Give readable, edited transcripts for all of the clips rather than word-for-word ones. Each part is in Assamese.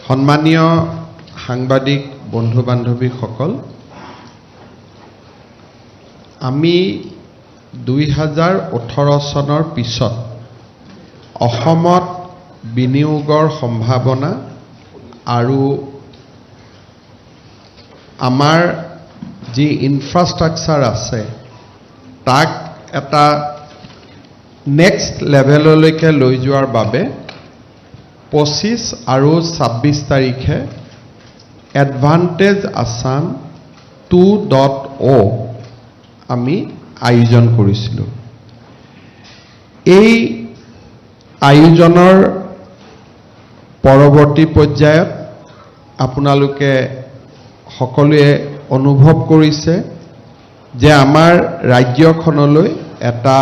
সন্মানীয় সাংবাদিক বন্ধু বান্ধৱীসকল, আমি 2018 চনৰ পিছত অসমত বিনিয়োগৰ সম্ভাৱনা আৰু আমাৰ যি ইনফ্ৰাষ্ট্ৰাকচাৰ আছে তাক এটা নেক্সট লেভেললৈকে লৈ যোৱাৰ বাবে 25 আৰু 26 তাৰিখে এডভান্টেজ আছাম 2.0 আমি আয়োজন কৰিছিলোঁ। এই আয়োজনৰ পৰৱৰ্তী পৰ্যায়ত আপোনালোকে সকলোৱে অনুভৱ কৰিছে যে আমাৰ ৰাজ্যখনলৈ এটা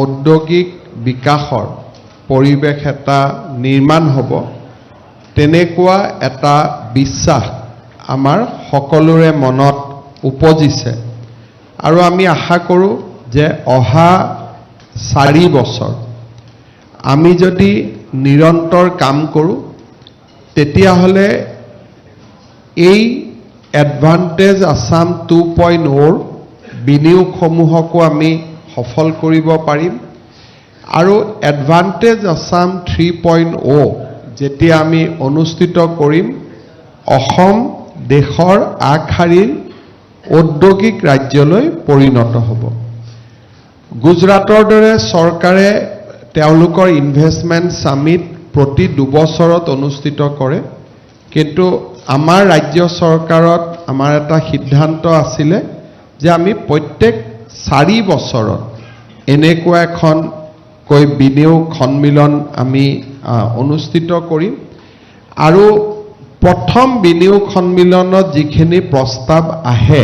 ঔদ্যোগিক বিকাশৰ পৰিৱেশ এটা নিৰ্মাণ হ'ব, তেনেকুৱা এটা বিশ্বাস আমাৰ সকলোৰে মনত উপজিছে। আৰু আমি আশা কৰোঁ যে অহা 4 বছৰ আমি যদি নিৰন্তৰ কাম কৰোঁ, তেতিয়াহ'লে এই এডভান্টেজ আছাম 2.0ৰ বিনিয়োগসমূহকো আমি সফল কৰিব পাৰিম। আৰু এডভান্টেজ আছাম 3.0 যেতিয়া আমি অনুষ্ঠিত কৰিম, অসম দেশৰ আগশাৰীৰ ঔদ্যোগিক ৰাজ্যলৈ পৰিণত হ'ব। গুজৰাটৰ দৰে চৰকাৰে তেওঁলোকৰ ইনভেষ্টমেণ্ট ছামিট প্ৰতি 2 বছৰত অনুষ্ঠিত কৰে, কিন্তু আমাৰ ৰাজ্য চৰকাৰত আমাৰ এটা সিদ্ধান্ত আছিলে যে আমি প্ৰত্যেক 4 বছৰত এনেকুৱা এখনকৈ বিনিয়োগ সন্মিলন আমি অনুষ্ঠিত কৰিম। আৰু প্ৰথম বিনিয়োগ সন্মিলনত যিখিনি প্ৰস্তাৱ আহে,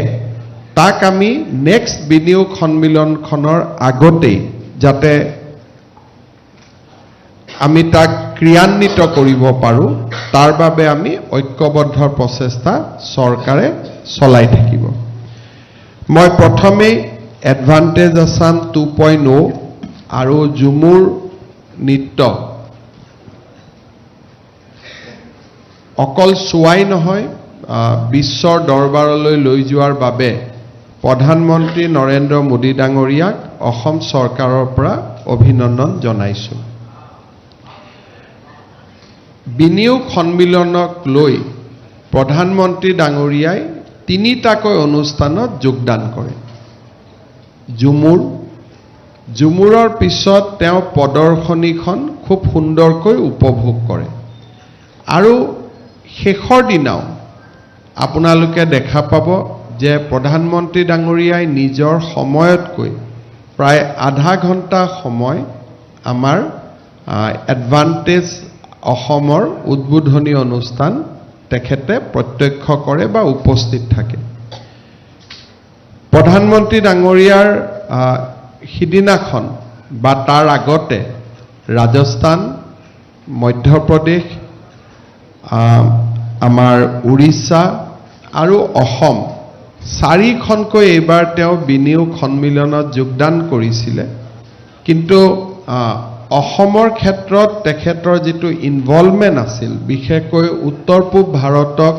তাক আমি নেক্সট বিনিয়োগ সন্মিলনখনৰ আগতেই যাতে আমি তাক ক্ৰিয়ান্বিত কৰিব পাৰোঁ, তাৰ বাবে আমি ঐক্যবদ্ধ প্ৰচেষ্টা চৰকাৰে চলাই থাকিব। মই প্ৰথমেই এডভান্টেজ আছাম 2.0 আৰু ঝুমুৰ নৃত্য অকল চোৱাই নহয়, বিশ্বৰ দৰবাৰলৈ লৈ যোৱাৰ বাবে প্ৰধানমন্ত্ৰী নৰেন্দ্ৰ মোদী ডাঙৰীয়াক অসম চৰকাৰৰ পৰা অভিনন্দন জনাইছোঁ। বিনিয়োগ সন্মিলনক লৈ প্ৰধানমন্ত্ৰী ডাঙৰীয়াই তিনিটাকৈ অনুষ্ঠানত যোগদান কৰে। ঝুমুৰৰ পিছত তেওঁ প্ৰদৰ্শনীখন খুব সুন্দৰকৈ উপভোগ কৰে। আৰু শেষৰ দিনাও আপোনালোকে দেখা পাব যে প্ৰধানমন্ত্ৰী ডাঙৰীয়াই নিজৰ সময়তকৈ প্ৰায় আধা ঘণ্টা সময় আমাৰ এডভান্টেজ অসমৰ উদ্বোধনী অনুষ্ঠান তেখেতে প্ৰত্যক্ষ কৰে বা উপস্থিত থাকে। প্ৰধানমন্ত্ৰী ডাঙৰীয়াৰ সিদিনাখন বা তাৰ আগতে ৰাজস্থান, মধ্যপ্ৰদেশ, আমাৰ উৰিষ্যা আৰু অসম চাৰিখনকৈ এইবাৰ তেওঁ বিনিয়োগ সন্মিলনত যোগদান কৰিছিলে। কিন্তু অসমৰ ক্ষেত্ৰত তেখেতৰ যিটো ইনভলভমেণ্ট আছিল, বিশেষকৈ উত্তৰ পূব ভাৰতক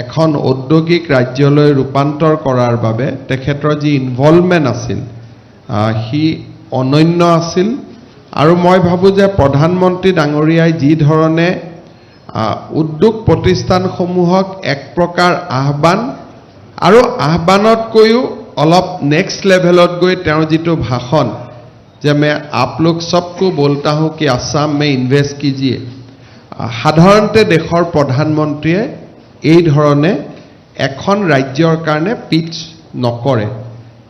এখন ঔদ্যোগিক ৰাজ্যলৈ ৰূপান্তৰ কৰাৰ বাবে তেখেতৰ যি ইনভলভমেণ্ট আছিল, সি অনন্য আছিল। আৰু মই ভাবোঁ যে প্ৰধানমন্ত্ৰী ডাঙৰীয়াই যি ধৰণে উদ্যোগ প্ৰতিষ্ঠানসমূহক এক প্ৰকাৰ আহ্বান আৰু আহ্বানতকৈও অলপ নেক্সট লেভেলত গৈ তেওঁৰ যিটো ভাষণ যে "मैं आप लोग सबको बोलता हूँ कि आसाम में इन्वेस्ट कीजिए", সাধাৰণতে দেশৰ প্ৰধানমন্ত্ৰীয়ে এই ধৰণে এখন ৰাজ্যৰ কাৰণে পিচ নকৰে।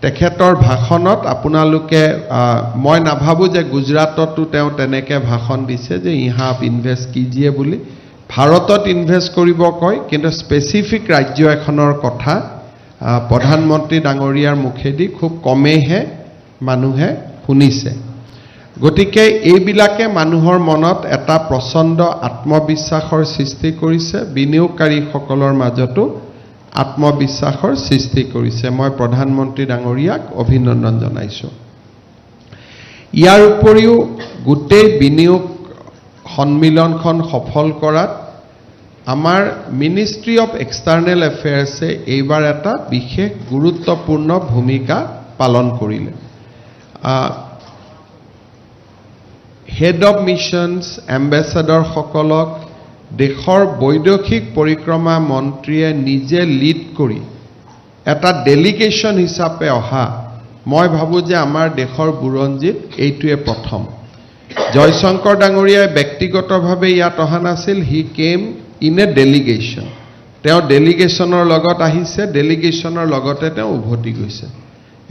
তেখেতৰ ভাষণত আপোনালোকে, মই নাভাবোঁ যে গুজৰাটতো তেওঁ তেনেকৈ ভাষণ দিছে যে "यहाँ आप ইনভেষ্ট कीजिए" বুলি। ভাৰতত ইনভেষ্ট কৰিব কয়, কিন্তু স্পেচিফিক ৰাজ্য এখনৰ কথা প্ৰধানমন্ত্ৰী ডাঙৰীয়াৰ মুখেদি খুব কমেইহে মানুহে শুনিছে। গতিকে এইবিলাকে মানুহৰ মনত এটা প্ৰচণ্ড আত্মবিশ্বাসৰ সৃষ্টি কৰিছে, বিনিয়োগকাৰীসকলৰ মাজতো আত্মবিশ্বাসৰ সৃষ্টি কৰিছে। মই প্ৰধানমন্ত্ৰী ডাঙৰীয়াক অভিনন্দন জনাইছোঁ। ইয়াৰ উপৰিও গোটেই বিনিয়োগ সন্মিলনখন সফল কৰাত আমাৰ মিনিষ্ট্ৰী অফ এক্সটাৰ্নেল এফেয়াৰ্ছে এইবাৰ এটা বিশেষ গুৰুত্বপূৰ্ণ ভূমিকা পালন কৰিলে। হেড অফ মিছনছ, এম্বেচাডৰসকলক দেশৰ বৈদেশিক পৰিক্ৰমা মন্ত্ৰীয়ে নিজে লিড কৰি এটা ডেলিগেশ্যন হিচাপে অহা, মই ভাবোঁ যে আমাৰ দেশৰ বুৰঞ্জীত এইটোৱে প্ৰথম। জয়শংকৰ ডাঙৰীয়াই ব্যক্তিগতভাৱে ইয়াত অহা নাছিল। He came in a delegation. তেওঁ ডেলিগেশ্যনৰ লগত আহিছে, ডেলিগেশ্যনৰ লগতে তেওঁ উভতি গৈছে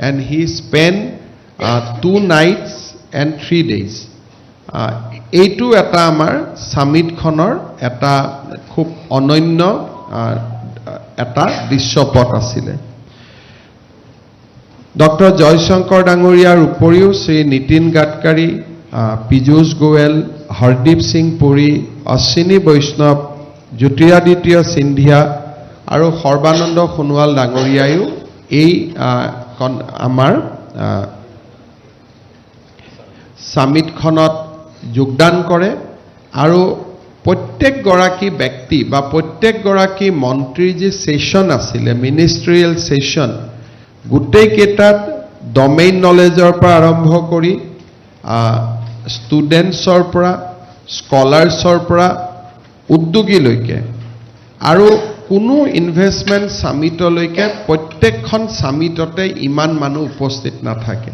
and he spend 2 nights and 3 days. এইটো এটা আমাৰ ছামিটখনৰ এটা খুব অনন্য এটা দৃশ্যপট আছিলে। ডক্টৰ জয়শংকৰ ডাঙৰীয়াৰ উপৰিও শ্ৰী নীতিন গাডকাৰী, পীযুষ গোৱেল, হৰদীপ সিং পুৰী, অশ্বিনী বৈষ্ণৱ, জ্যোতিৰাদিত্য সিন্ধিয়া আৰু সৰ্বানন্দ সোণোৱাল ডাঙৰীয়াইও এই আমাৰ ছামিটখনত যোগদান কৰে। আৰু প্ৰত্যেকগৰাকী ব্যক্তি বা প্ৰত্যেকগৰাকী মন্ত্ৰীৰ যি ছেশ্যন আছিলে, মিনিষ্ট্ৰিয়েল ছেশ্যন, গোটেইকেইটাত ডমেইন নলেজৰ পৰা আৰম্ভ কৰি ষ্টুডেণ্টছৰ পৰা, স্কলাৰ্ছৰ পৰা উদ্যোগীলৈকে আৰু কোনো ইনভেষ্টমেণ্ট ছামিটলৈকে প্ৰত্যেকখন ছামিটতে ইমান মানুহ উপস্থিত নাথাকে।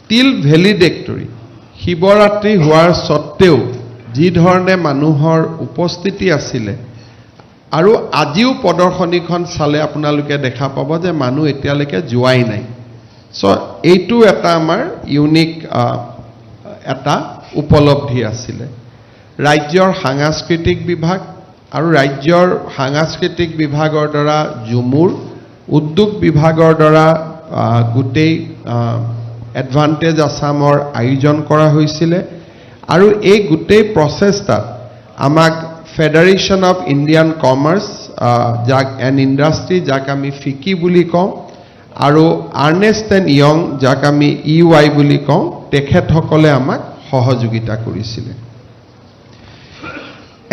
টিল ভেলিডেক্টৰী শিৱৰাত্ৰি হোৱাৰ স্বত্তেও যি ধৰণে মানুহৰ উপস্থিতি আছিলে আৰু আজিও প্ৰদৰ্শনীখন চালে আপোনালোকে দেখা পাব যে মানুহ এতিয়ালৈকে যোৱাই নাই। চ' এইটো এটা আমাৰ ইউনিক এটা উপলব্ধি আছিলে। ৰাজ্যৰ সাংস্কৃতিক বিভাগ আৰু ৰাজ্যৰ সাংস্কৃতিক বিভাগৰ দ্বাৰা ঝুমুৰ, উদ্যোগ বিভাগৰ দ্বাৰা গোটেই এডভান্টেজ আছামৰ আয়োজন কৰা হৈছিলে। আৰু এই গোটেই প্ৰচেষ্টাত আমাক ফেডাৰেশ্যন অফ ইণ্ডিয়ান কমাৰ্চ যাক এণ্ড ইণ্ডাষ্ট্ৰী, যাক আমি ফিকি বুলি কওঁ, আৰু আৰ্নেষ্ট এণ্ড য়ং, যাক আমি ই ৱাই বুলি কওঁ, তেখেতসকলে আমাক সহযোগিতা কৰিছিলে।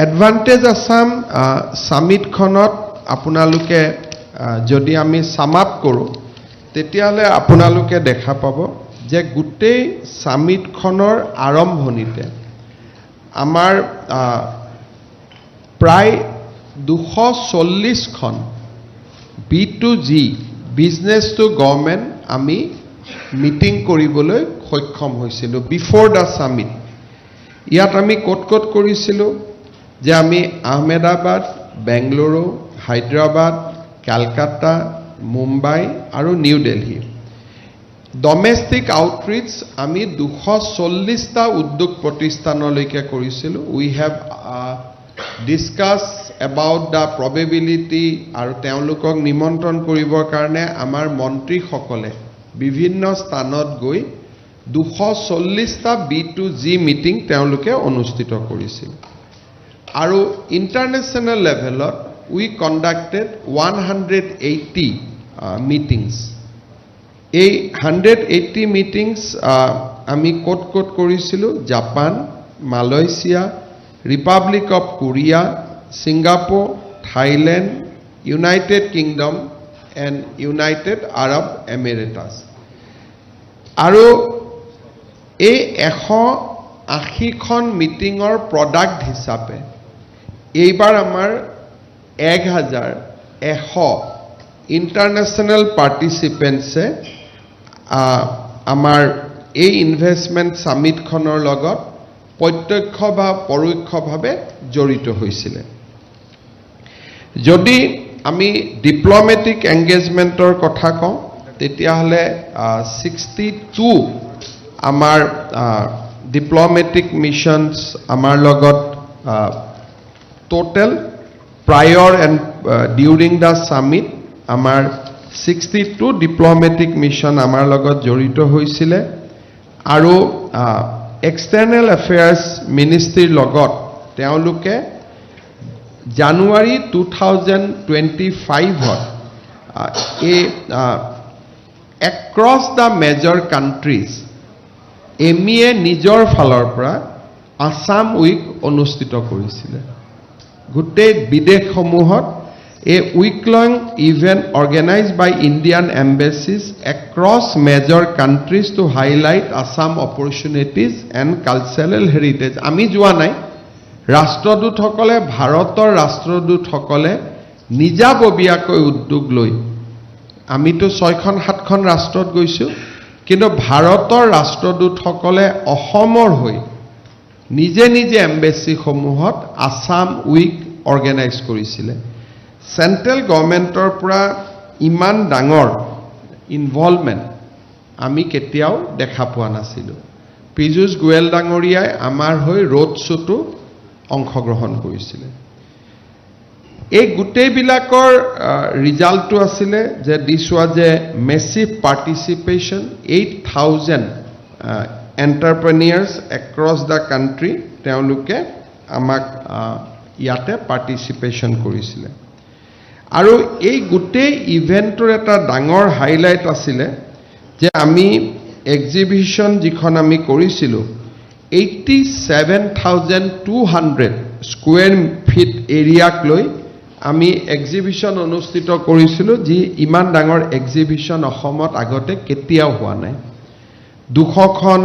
এডভান্টেজ আছাম ছামিটখনত আপোনালোকে যদি আমি চাম আপ কৰোঁ, তেতিয়াহ'লে আপোনালোকে দেখা পাব যে গোটেই ছামিটখনৰ আৰম্ভণিতে আমাৰ প্ৰায় 240খন B to G, business to government, আমি মিটিং কৰিবলৈ সক্ষম হৈছিলোঁ বিফ'ৰ the summit. ইয়াত আমি ক'ত ক'ত কৰিছিলোঁ যে আমি আহমেদাবাদ, বেংগালুৰু, হায়দৰাবাদ, কেলকাতা, মুম্বাই আৰু নিউ দিল্লী। ডমেষ্টিক আউটৰিচ আমি 240টা উদ্যোগ প্ৰতিষ্ঠানলৈকে কৰিছিলোঁ। We have discuss about the probability আৰু তেওঁলোকক নিমন্ত্ৰণ কৰিবৰ কাৰণে আমাৰ মন্ত্ৰীসকলে বিভিন্ন স্থানত গৈ 240টা বি টু জি মিটিং তেওঁলোকে অনুষ্ঠিত কৰিছিল। আৰু ইণ্টাৰনেশ্যনেল লেভেলত we conducted 180 meetings. এই 180 মিটিংছ আমি ক'ত ক'ত কৰিছিলোঁ? Japan, Malaysia, Republic of Korea, Singapore, Thailand, United Kingdom and United Arab Emirates. আৰু এই 180খন মিটিঙৰ প্ৰডাক্ট হিচাপে এইবাৰ আমাৰ 1100 ইণ্টাৰনেশ্যনেল পাৰ্টিচিপেণ্টছে আমাৰ এই ইনভেষ্টমেণ্ট ছামিটখনৰ লগত প্ৰত্যক্ষ বা পৰোক্ষভাৱে জড়িত হৈছিলে। যদি আমি ডিপ্ল'মেটিক এংগেজমেণ্টৰ কথা কওঁ, তেতিয়াহ'লে 62 আমাৰ ডিপ্ল'মেটিক মিছনছ আমাৰ লগত total prior and during the summit আমাৰ 62 ডিপ্ল'মেটিক মিছন আমাৰ লগত জড়িত হৈছিলে। আৰু এক্সটাৰ্নেল এফেয়াৰ্ছ মিনিষ্ট্ৰীৰ লগত তেওঁলোকে জানুৱাৰী 2025ত এই across the major countries MEA নিজৰ ফালৰ পৰা আছাম উইক অনুষ্ঠিত কৰিছিলে। গোটেই বিদেশসমূহত a week long event organized by Indian embassies across major countries to highlight Assam opportunities and cultural heritage. আমি যোৱা নাই, ৰাষ্ট্ৰদূতসকলে, ভাৰতৰ ৰাষ্ট্ৰদূতসকলে নিজাববীয়াকৈ উদ্যোগ লৈ, আমিতো ছয়খন সাতখন ৰাষ্ট্ৰত গৈছোঁ, কিন্তু ভাৰতৰ ৰাষ্ট্ৰদূতসকলে অসমৰ হৈ নিজে নিজে এম্বেচিসমূহত আছাম উইক অৰ্গেনাইজ কৰিছিলে। চেণ্ট্ৰেল গভৰ্ণমেণ্টৰ পৰা ইমান ডাঙৰ ইনভলভমেণ্ট আমি কেতিয়াও দেখা পোৱা নাছিলোঁ। পীযুষ গোৱেল ডাঙৰীয়াই আমাৰ হৈ ৰোড শ্ব'টো অংশগ্ৰহণ কৰিছিলে। এই গোটেইবিলাকৰ ৰিজাল্টটো আছিলে যে this was a massive participation, 8,000 entrepreneurs across the country তেওঁলোকে আমাক ইয়াতে পাৰ্টিচিপেশ্যন কৰিছিলে। আৰু এই গোটেই ইভেণ্টটোৰ এটা ডাঙৰ হাইলাইট আছিলে যে আমি এক্সিবিশ্যন যিখন আমি কৰিছিলোঁ, 87,200 square feet এৰিয়াক লৈ আমি এক্সিবিশ্যন অনুষ্ঠিত কৰিছিলোঁ, যি ইমান ডাঙৰ এক্সিবিশ্যন অসমত আগতে কেতিয়াও হোৱা নাই। 200খন,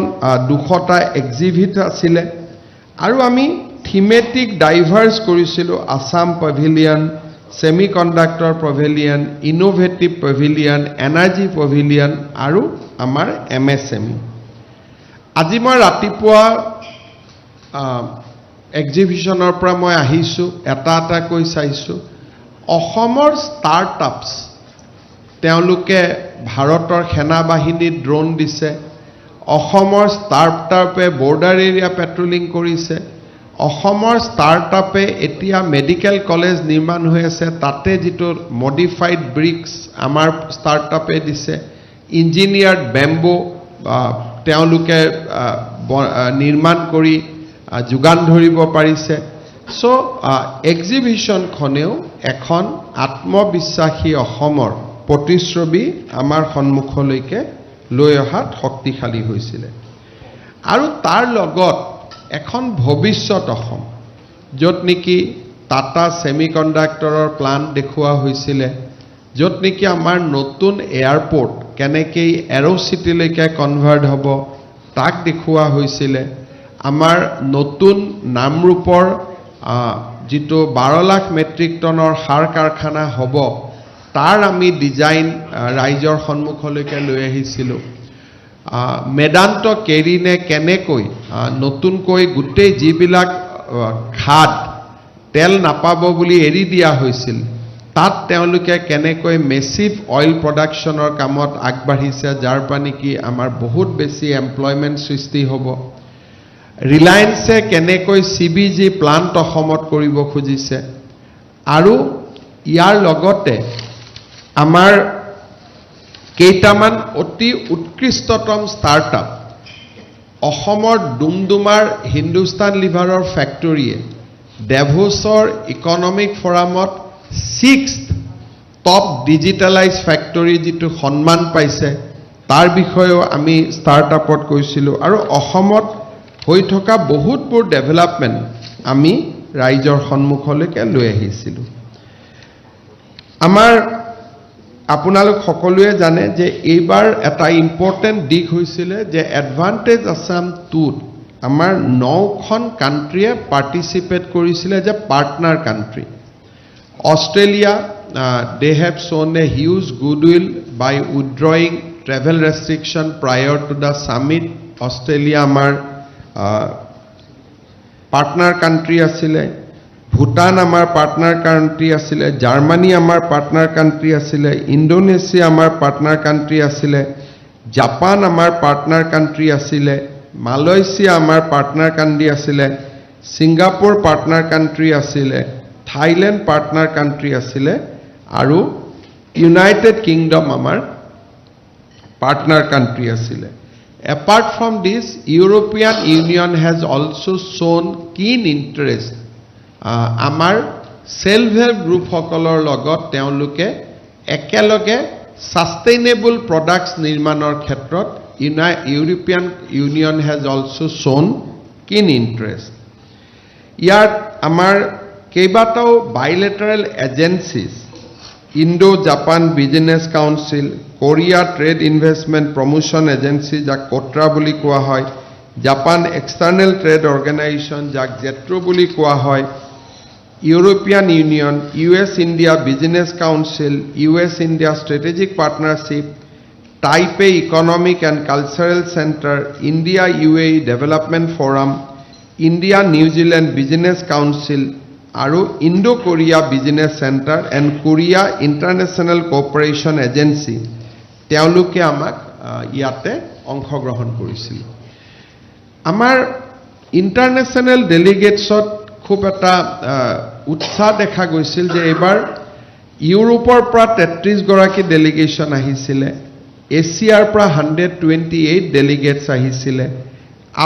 200টা এক্সিবিট আছিলে আৰু আমি থিমেটিক ডাইভাৰ্ছ কৰিছিলোঁ, Assam pavilion, semi conductor pavilion, innovative pavilion, energy pavilion আৰু আমাৰ এমএছএমই। আজি মই ৰাতিপুৱা এক্সিবিশ্যনৰ পৰা মই আহিছোঁ, এটা এটাকৈ চাইছোঁ। অসমৰ ষ্টাৰ্টআপছ, তেওঁলোকে ভাৰতৰ সেনা বাহিনীত ড্ৰোন দিছে, অসমৰ ষ্টাৰ্টআপে বৰ্ডাৰ এৰিয়া পেট্ৰলিং কৰিছে, অসমৰ ষ্টাৰ্টআপে এতিয়া মেডিকেল কলেজ নিৰ্মাণ হৈ আছে, তাতে যিটো মডিফাইড ব্ৰিক্স আমাৰ ষ্টাৰ্টআপে দিছে, ইঞ্জিনিয়াৰ্ড বেম্বো তেওঁলোকে নিৰ্মাণ কৰি যোগান ধৰিব পাৰিছে। চ' এক্সিবিশ্যনখনেও এখন আত্মবিশ্বাসী অসমৰ প্ৰতিচ্ছবি আমাৰ সন্মুখলৈকে লৈ অহাত শক্তিশালী হৈছিলে। আৰু তাৰ লগত এখন ভৱিষ্যত অসম, য'ত নেকি টাটা ছেমি কণ্ডাক্টৰৰ প্লাণ্ট দেখুওৱা হৈছিলে, য'ত নেকি আমাৰ নতুন এয়াৰপৰ্ট কেনেকৈ এৰ' চিটিলৈকে কনভাৰ্ট হ'ব তাক দেখুওৱা হৈছিলে, আমাৰ নতুন নামৰূপৰ যিটো 12 লাখ মেট্ৰিক টনৰ সাৰ কাৰখানা হ'ব, তাৰ আমি ডিজাইন ৰাইজৰ সন্মুখলৈকে লৈ আহিছিলোঁ। মেদান্ত কেৰিনে কেনেকৈ নতুনকৈ গোটেই যিবিলাক খাদ তেল নাপাব বুলি এৰি দিয়া হৈছিল, তাত তেওঁলোকে কেনেকৈ মেচিভ অইল প্ৰডাকশ্যনৰ কামত আগবাঢ়িছে, যাৰ পৰা নেকি আমাৰ বহুত বেছি এমপ্লয়মেণ্ট সৃষ্টি হ'ব, ৰিলায়েন্সে কেনেকৈ চিবিজি প্লাণ্ট অসমত কৰিব খুজিছে আৰু ইয়াৰ লগতে আমাৰ কেইটামান অতি উৎকৃষ্টতম ষ্টাৰ্টআপ, অসমৰ ডুমডুমাৰ হিন্দুস্তান লিভাৰৰ ফেক্টৰীয়ে ডেভোছৰ ইকনমিক ফৰামত ছিক্স টপ ডিজিটেলাইজ ফেক্টৰী যিটো সন্মান পাইছে, তাৰ বিষয়েও আমি ষ্টাৰ্টআপত কৈছিলোঁ আৰু অসমত হৈ থকা বহুতবোৰ ডেভেলপমেণ্ট আমি ৰাইজৰ সন্মুখলৈকে লৈ আহিছিলোঁ। আমাৰ আপোনালোক সকলোৱে জানে যে এইবাৰ এটা ইম্পৰ্টেণ্ট দিশ হৈছিলে যে এডভান্টেজ আছাম টুত আমাৰ নখন কাণ্ট্ৰিয়ে পাৰ্টিচিপেট কৰিছিলে যে partner country. Australia, they have shown a huge goodwill by withdrawing travel restriction prior to the summit. Australia আমাৰ পাৰ্টনাৰ কাণ্ট্ৰি আছিলে, ভূটান আমাৰ পাৰ্টনাৰ কাণ্ট্ৰি আছিলে, জাৰ্মানী আমাৰ পাৰ্টনাৰ কাণ্ট্ৰি আছিলে, ইণ্ডোনেছিয়া আমাৰ পাৰ্টনাৰ কাণ্ট্ৰি আছিলে, জাপান আমাৰ পাৰ্টনাৰ কাণ্ট্ৰি আছিলে, মালয়েছিয়া আমাৰ পাৰ্টনাৰ কাণ্ট্ৰি আছিলে, ছিংগাপুৰ পাৰ্টনাৰ কাণ্ট্ৰি আছিলে, থাইলেণ্ড পাৰ্টনাৰ কাণ্ট্ৰি আছিলে আৰু ইউনাইটেড কিংডম আমাৰ পাৰ্টনাৰ কাণ্ট্ৰি আছিলে। Apart from this, European Union has also shown keen interest. আমাৰ ছেল্ফ হেল্প গ্ৰুপসকলৰ লগত তেওঁলোকে একেলগে ছাষ্টেইনেবল প্ৰডাক্টছ নিৰ্মাণৰ ক্ষেত্ৰত European Union has also shown keen interest. ইয়াত আমাৰ কেইবাটাও বাইলেটাৰেল agencies, Indo Japan Business Council, Korea Trade Investment Promotion Agency, যাক কোট্ৰা বুলি কোৱা হয়, জাপান এক্সটাৰ্নেল ট্ৰেড অৰ্গেনাইজেশ্যন, যাক জেট্ৰ' বুলি কোৱা হয়, European Union, US India Business Council, US India Strategic Partnership, Taipei Economic and Cultural Center, India UAE Development Forum, India New Zealand Business Council আৰু Indo Korea Business Center and Korea International Cooperation Agency, তেওঁলোকে আমাক ইয়াতে অংশগ্ৰহণ কৰিছিল। আমাৰ ইণ্টাৰনেশ্যনেল ডেলিগেটছত খুব এটা উৎসাহ দেখা গৈছিল যে এইবাৰ ইউৰোপৰ পৰা 33গৰাকী ডেলিগেশ্যন আহিছিলে, এছিয়াৰ পৰা 128 ডেলিগেটছ আহিছিলে,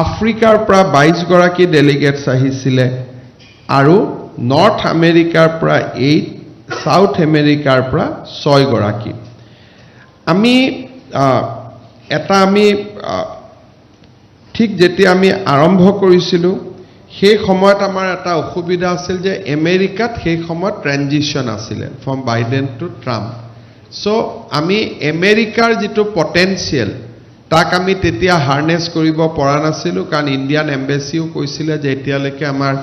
আফ্ৰিকাৰ পৰা 22গৰাকী ডেলিগেটছ আহিছিলে আৰু নৰ্থ আমেৰিকাৰ পৰা 8, ছাউথ আমেৰিকাৰ পৰা ছয়গৰাকী। আমি এটা আমি ঠিক যেতিয়া আমি আৰম্ভ কৰিছিলোঁ, সেই সময়ত আমাৰ এটা অসুবিধা আছিল যে আমেৰিকাত সেই সময়ত ট্ৰেনজিশ্যন আছিলে from Biden to Trump. So আমি আমেৰিকাৰ যিটো পটেঞ্চিয়েল, তাক আমি তেতিয়া হাৰ্নেছ কৰিব পৰা নাছিলোঁ, কাৰণ ইণ্ডিয়ান এম্বেচিও কৈছিলে যে এতিয়ালৈকে আমাৰ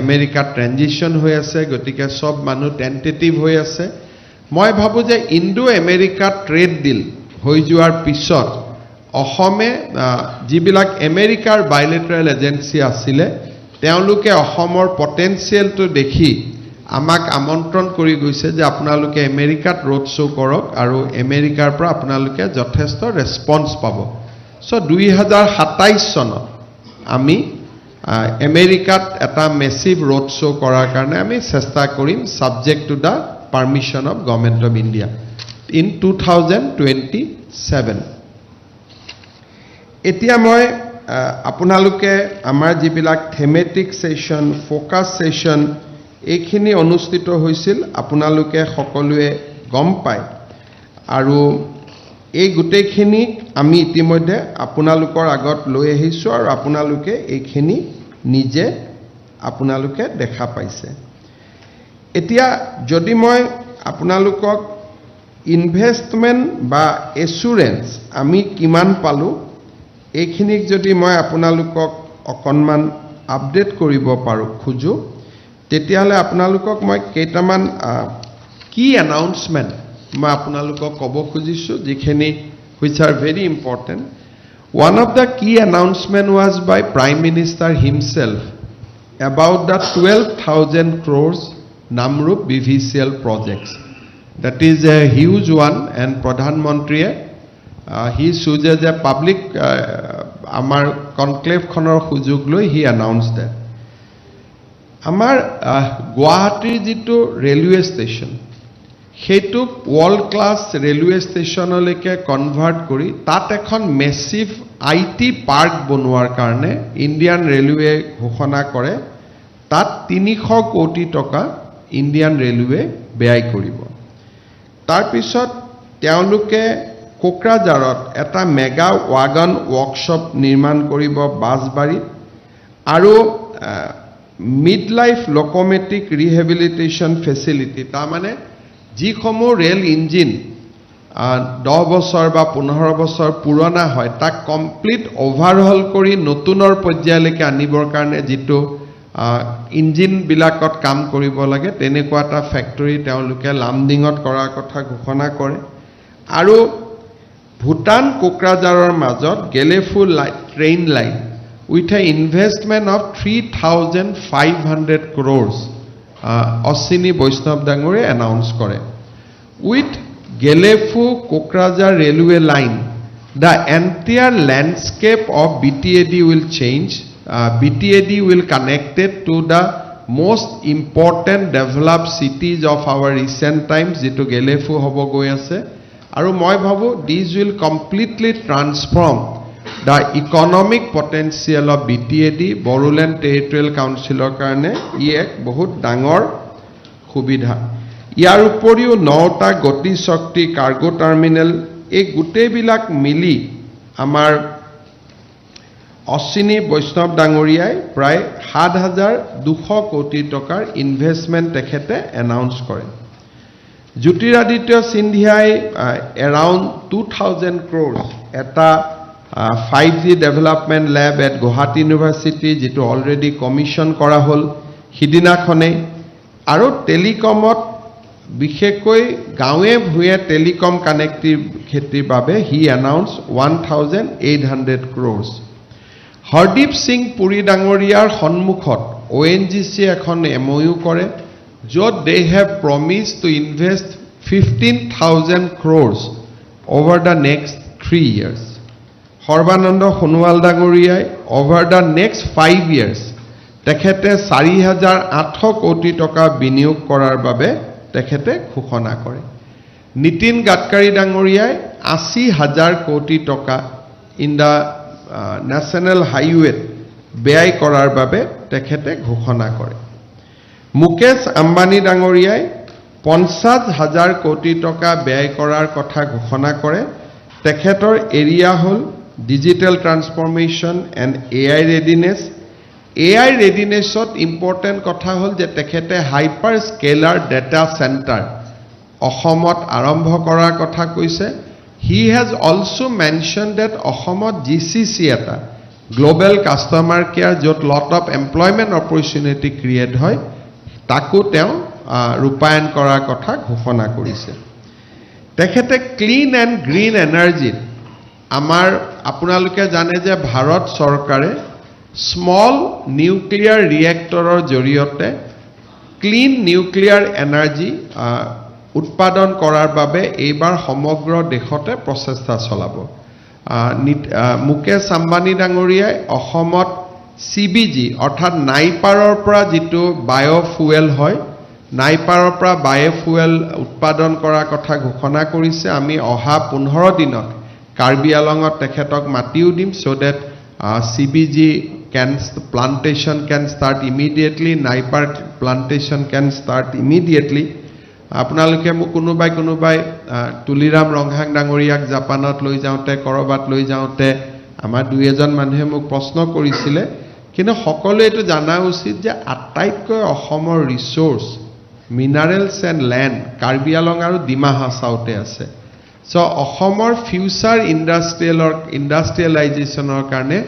আমেৰিকাত ট্ৰেনজিশ্যন হৈ আছে, গতিকে চব মানুহ টেণ্টেটিভ হৈ আছে। মই ভাবোঁ যে ইণ্ডো আমেৰিকা ট্ৰেড ডিল হৈ যোৱাৰ পিছত অসমে যিবিলাক আমেৰিকাৰ বাইলেটাৰেল এজেঞ্চি আছিলে, তেওঁলোকে অসমৰ পটেঞ্চিয়েলটো দেখি আমাক আমন্ত্ৰণ কৰি গৈছে যে আপোনালোকে আমেৰিকাত ৰোড শ্ব' কৰক আৰু আমেৰিকাৰ পৰা আপোনালোকে যথেষ্ট ৰেছপন্স পাব। চ' 2027 চনত আমি আমেৰিকাত এটা মেচিভ ৰোড শ্ব' কৰাৰ কাৰণে আমি চেষ্টা কৰিম, subject to the permission of Government of India, in 2027। এতিয়া মই আপোনালোকে আমাৰ যিবিলাক থেমেটিক ছেশ্যন, ফ'কাছ ছেশ্যন, এইখিনি অনুষ্ঠিত হৈছিল, আপোনালোকে সকলোৱে গম পায় আৰু এই গোটেইখিনিক আমি ইতিমধ্যে আপোনালোকৰ আগত লৈ আহিছোঁ আৰু আপোনালোকে এইখিনি নিজে আপোনালোকে দেখা পাইছে। এতিয়া যদি মই আপোনালোকক ইনভেষ্টমেণ্ট বা এচুৰেঞ্চ আমি কিমান পালোঁ, এইখিনিক যদি মই আপোনালোকক অকণমান আপডেট কৰিব পাৰোঁ খোজোঁ, তেতিয়াহ'লে আপোনালোকক মই কেইটামান কি এনাউন্সমেণ্ট মই আপোনালোকক ক'ব খুজিছোঁ, যিখিনি which are very important. One of the key announcement was by Prime Minister himself about the 12,000 crores Namrup BVCL projects. That is a huge one, and প্ৰধানমন্ত্ৰীয়ে he chooses a public আমাৰ কনক্লেভখনৰ সুযোগ লৈ he announced that. আমাৰ গুৱাহাটীৰ যিটো ৰেলৱে ষ্টেচন, সেইটোক ৱৰ্ল্ড ক্লাছ ৰেলৱে ষ্টেচনলৈকে কনভাৰ্ট কৰি তাত এখন মেচিভ IT park বনোৱাৰ কাৰণে ইণ্ডিয়ান ৰেলৱে ঘোষণা কৰে। তাত 300 কোটি টকা ইণ্ডিয়ান ৰেলৱে ব্যয় কৰিব। তাৰপিছত তেওঁলোকে কোকৰাঝাৰত এটা মেগা ৱাগন ৱৰ্কশ্বপ নিৰ্মাণ কৰিব বাছবাৰীত আৰু mid life locomotive rehabilitation facility, তাৰমানে যিসমূহ ৰেল ইঞ্জিন 10 বছৰ বা 15 বছৰ পুৰণা হয়, তাক কমপ্লিট অভাৰহল কৰি নতুনৰ পৰ্যায়লৈকে আনিবৰ কাৰণে যিটো ইঞ্জিনবিলাকত কাম কৰিব লাগে, তেনেকুৱা এটা ফেক্টৰী তেওঁলোকে লামডিঙত কৰাৰ কথা ঘোষণা কৰে। আৰু ভূটান কোকৰাঝাৰৰ মাজত Gelephu train line with a investment of 3500 crores Ashwini বৈষ্ণৱ ডাঙৰীয়াই এনাউন্স কৰে। With Gelephu Kokrajhar railway line, the entire landscape of BTAD will change. BTAD will connected to the most important developed cities of our recent times, যিটো গেলেফু হ'ব গৈ আছে। আৰু মই ভাবোঁ this will completely transform the economic potential of BTAD. Bodoland territorial কাউন্সিলৰ কাৰণে ই এক বহুত ডাঙৰ সুবিধা। ইয়াৰ উপৰিও নটা গতি শক্তি কাৰ্গো টাৰ্মিনেল, এই গোটেইবিলাক মিলি আমাৰ অশ্বিনী বৈষ্ণৱ ডাঙৰীয়াই প্ৰায় 7200 কোটি টকাৰ ইনভেষ্টমেণ্ট তেখেতে এনাউন্স কৰে। জ্যোতিৰাদিত্য সিন্ধিয়াই এৰাউণ্ড 2000 ক্ৰ'ৰ্ছ এটা 5G development lab at Gauhati University, যিটো অলৰেডি কমিশ্যন কৰা হ'ল সিদিনাখনেই। আৰু টেলিকমত বিশেষকৈ গাঁৱে ভূঞে টেলিকম কানেক্টিভিটিৰ বাবে he announce 1800 crores। Hardeep Singh Puri ডাঙৰীয়াৰ সন্মুখত অ' এন জি চি এখন এম অ' ইউ কৰে, য'ত they have promise to invest 15,000 crores over the next 3 years। Sarbananda Sonowal ডাঙৰীয়াই over the next 5 years তেখেতে 4800 কোটি টকা বিনিয়োগ কৰাৰ বাবে তেখেতে ঘোষণা কৰে। নীতিন গাডকাৰী ডাঙৰীয়াই 80 হাজাৰ কোটি টকা ইন the national হাইৱেত ব্যয় কৰাৰ বাবে তেখেতে ঘোষণা কৰে। মুকেশ আম্বানী ডাঙৰীয়াই 50 হাজাৰ কোটি টকা ব্যয় কৰাৰ কথা ঘোষণা কৰে। তেখেতৰ এৰিয়া হ'ল digital transformation and AI readiness। AI ৰেডিনেছত important কথা হ'ল যে তেখেতে হাইপাৰ স্কেলাৰ ডেটা চেণ্টাৰ অসমত আৰম্ভ কৰাৰ কথা কৈছে। He has also mention that অসমত জি চি চি এটা গ্ল'বেল কাষ্টমাৰ কেয়াৰ, য'ত lot of employment opportunity create হয়, তাকো তেওঁ ৰূপায়ণ কৰাৰ কথা ঘোষণা কৰিছে। তেখেতে ক্লিন এণ্ড গ্ৰীণ এনাৰ্জিত আমাৰ আপোনালোকে জানে যে ভাৰত চৰকাৰে স্মল নিউক্লিয়াৰ ৰিয়েক্টৰৰ জৰিয়তে ক্লিন নিউক্লিয়াৰ এনাৰ্জি উৎপাদন কৰাৰ বাবে এইবাৰ সমগ্ৰ দেশতে প্ৰচেষ্টা চলাব। মুকেশ আম্বানী ডাঙৰীয়াই অসমত চি বি জি, অৰ্থাৎ নাইপাৰৰ পৰা যিটো বায়'ফুৱেল হয়, নাইপাৰৰ পৰা বায়'ফুৱেল উৎপাদন কৰাৰ কথা ঘোষণা কৰিছে। আমি অহা 15 দিনত কাৰ্বি আলঙত তেখেতক মাতিও দিম, so that CBG can plantation can start immediately, Napier plantation can start immediately। আপোনালোকে মোক কোনোবাই কোনোবাই তুলিৰাম ৰংহাং ডাঙৰীয়াক জাপানত লৈ যাওঁতে, ক'ৰবাত লৈ যাওঁতে আমাৰ দুই এজন মানুহে মোক প্ৰশ্ন কৰিছিলে। কিন্তু সকলোৱে এইটো জনা উচিত যে আটাইতকৈ অসমৰ resource, minerals and land Karbi Along আৰু ডিমা হাছাওতে আছে। চ' অসমৰ ফিউচাৰ ইণ্ডাষ্ট্ৰিয়েলাইজেশ্যনৰ কাৰণে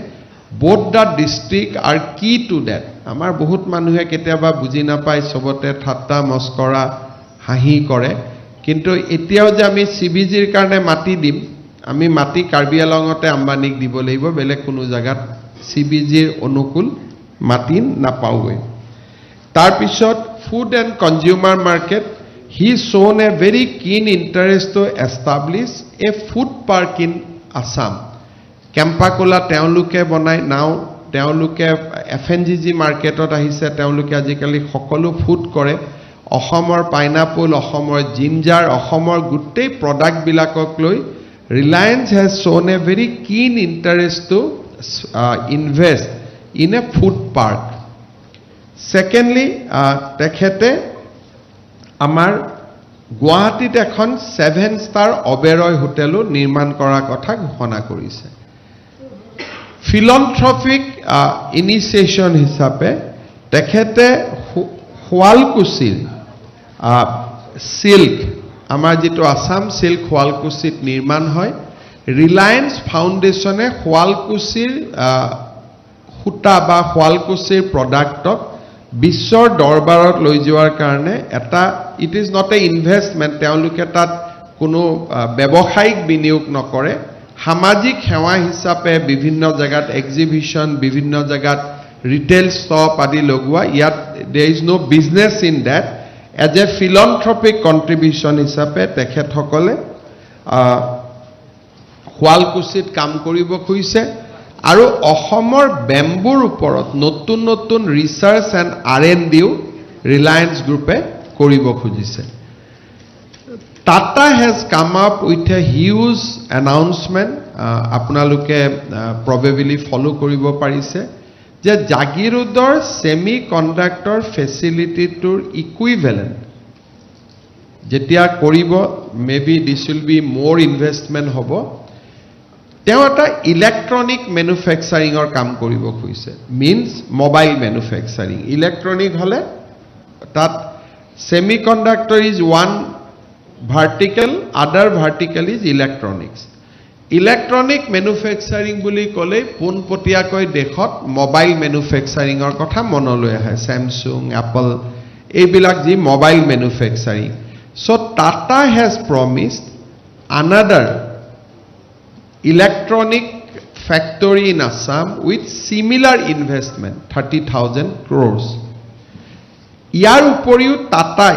both the district are key to that। আমাৰ বহুত মানুহে কেতিয়াবা বুজি নাপায়, চবতে ঠাট্টা মস্কৰা হাঁহি কৰে। কিন্তু এতিয়াও যে আমি চি বি জিৰ কাৰণে মাটি দিম, আমি মাটি কাৰ্বি আলঙতে আম্বানীক দিব লাগিব। বেলেগ কোনো জেগাত চি বি জিৰ অনুকূল মাটি নাপাওঁগৈ। তাৰপিছত food and consumer market, he shown a very keen interest to establish a food park in Assam। Campa Cola তেওঁলোকে বনায়। নাও তেওঁলোকে এফ এম চি জি মাৰ্কেটত আহিছে। তেওঁলোকে আজিকালি সকলো ফুড কৰে। অসমৰ পাইনাপল, অসমৰ জিঞ্জাৰ, অসমৰ গোটেই প্ৰডাক্টবিলাকক লৈ Reliance has shown a very keen interest to invest in a food park। Secondly, তেখেতে আমাৰ গুৱাহাটীত এখন ছেভেন ষ্টাৰ অবেৰয় হোটেলো নিৰ্মাণ কৰাৰ কথা ঘোষণা কৰিছে। ফিলন্থ্ৰপিক ইনিচিয়েশ্যন হিচাপে তেখেতে শুৱালকুছিৰ চিল্ক, আমাৰ যিটো আছাম চিল্ক শুৱালকুছিত নিৰ্মাণ হয়, ৰিলায়েন্স ফাউণ্ডেশ্যনে শুৱালকুছিৰ সূতা বা শুৱালকুছিৰ প্ৰডাক্টক বিশ্বৰ দৰবাৰত লৈ যোৱাৰ কাৰণে এটা, it is not a investment, তেওঁলোকে তাত কোনো ব্যৱসায়িক বিনিয়োগ নকৰে। সামাজিক সেৱা হিচাপে বিভিন্ন জেগাত এক্সিবিশ্যন, বিভিন্ন জেগাত ৰিটেইল শ্বপ আদি লগোৱা। ইয়াত there is no business in that। As a philanthropic contribution হিচাপে তেখেতসকলে শুৱালকুছিত কাম কৰিব খুজিছে আৰু অসমৰ বেম্বুৰ ওপৰত নতুন নতুন research and R N Dio Reliance গ্ৰুপে কৰিব খুজিছে। Tata has come up with a huge announcement। আপোনালোকে প্ৰবেবলি ফ'ল' কৰিব পাৰিছে যে জাগিৰোডৰ ছেমি কণ্ডাক্টৰ ফেচিলিটিটোৰ ইকুইভেলেণ্ট যেতিয়া কৰিব, may be this will be more investment হ'ব। তেওঁ এটা ইলেক্ট্ৰনিক মেনুফেকচাৰিঙৰ কাম কৰিব খুজিছে, মিনছ মোবাইল মেনুফেকচাৰিং। ইলেক্ট্ৰনিক হ'লে তাত semiconductor is one vertical, other vertical is electronics. Electronic manufacturing বুলি ক'লেই পোনপটীয়াকৈ দেশত মোবাইল মেনুফেকচাৰিঙৰ কথা মনলৈ আহে, চেমচুং, এপল, এইবিলাক যি mobile manufacturing. So Tata has promised another electronic factory in Assam with similar investment, 30,000 crores. ইয়াৰ উপৰিও টাটাই,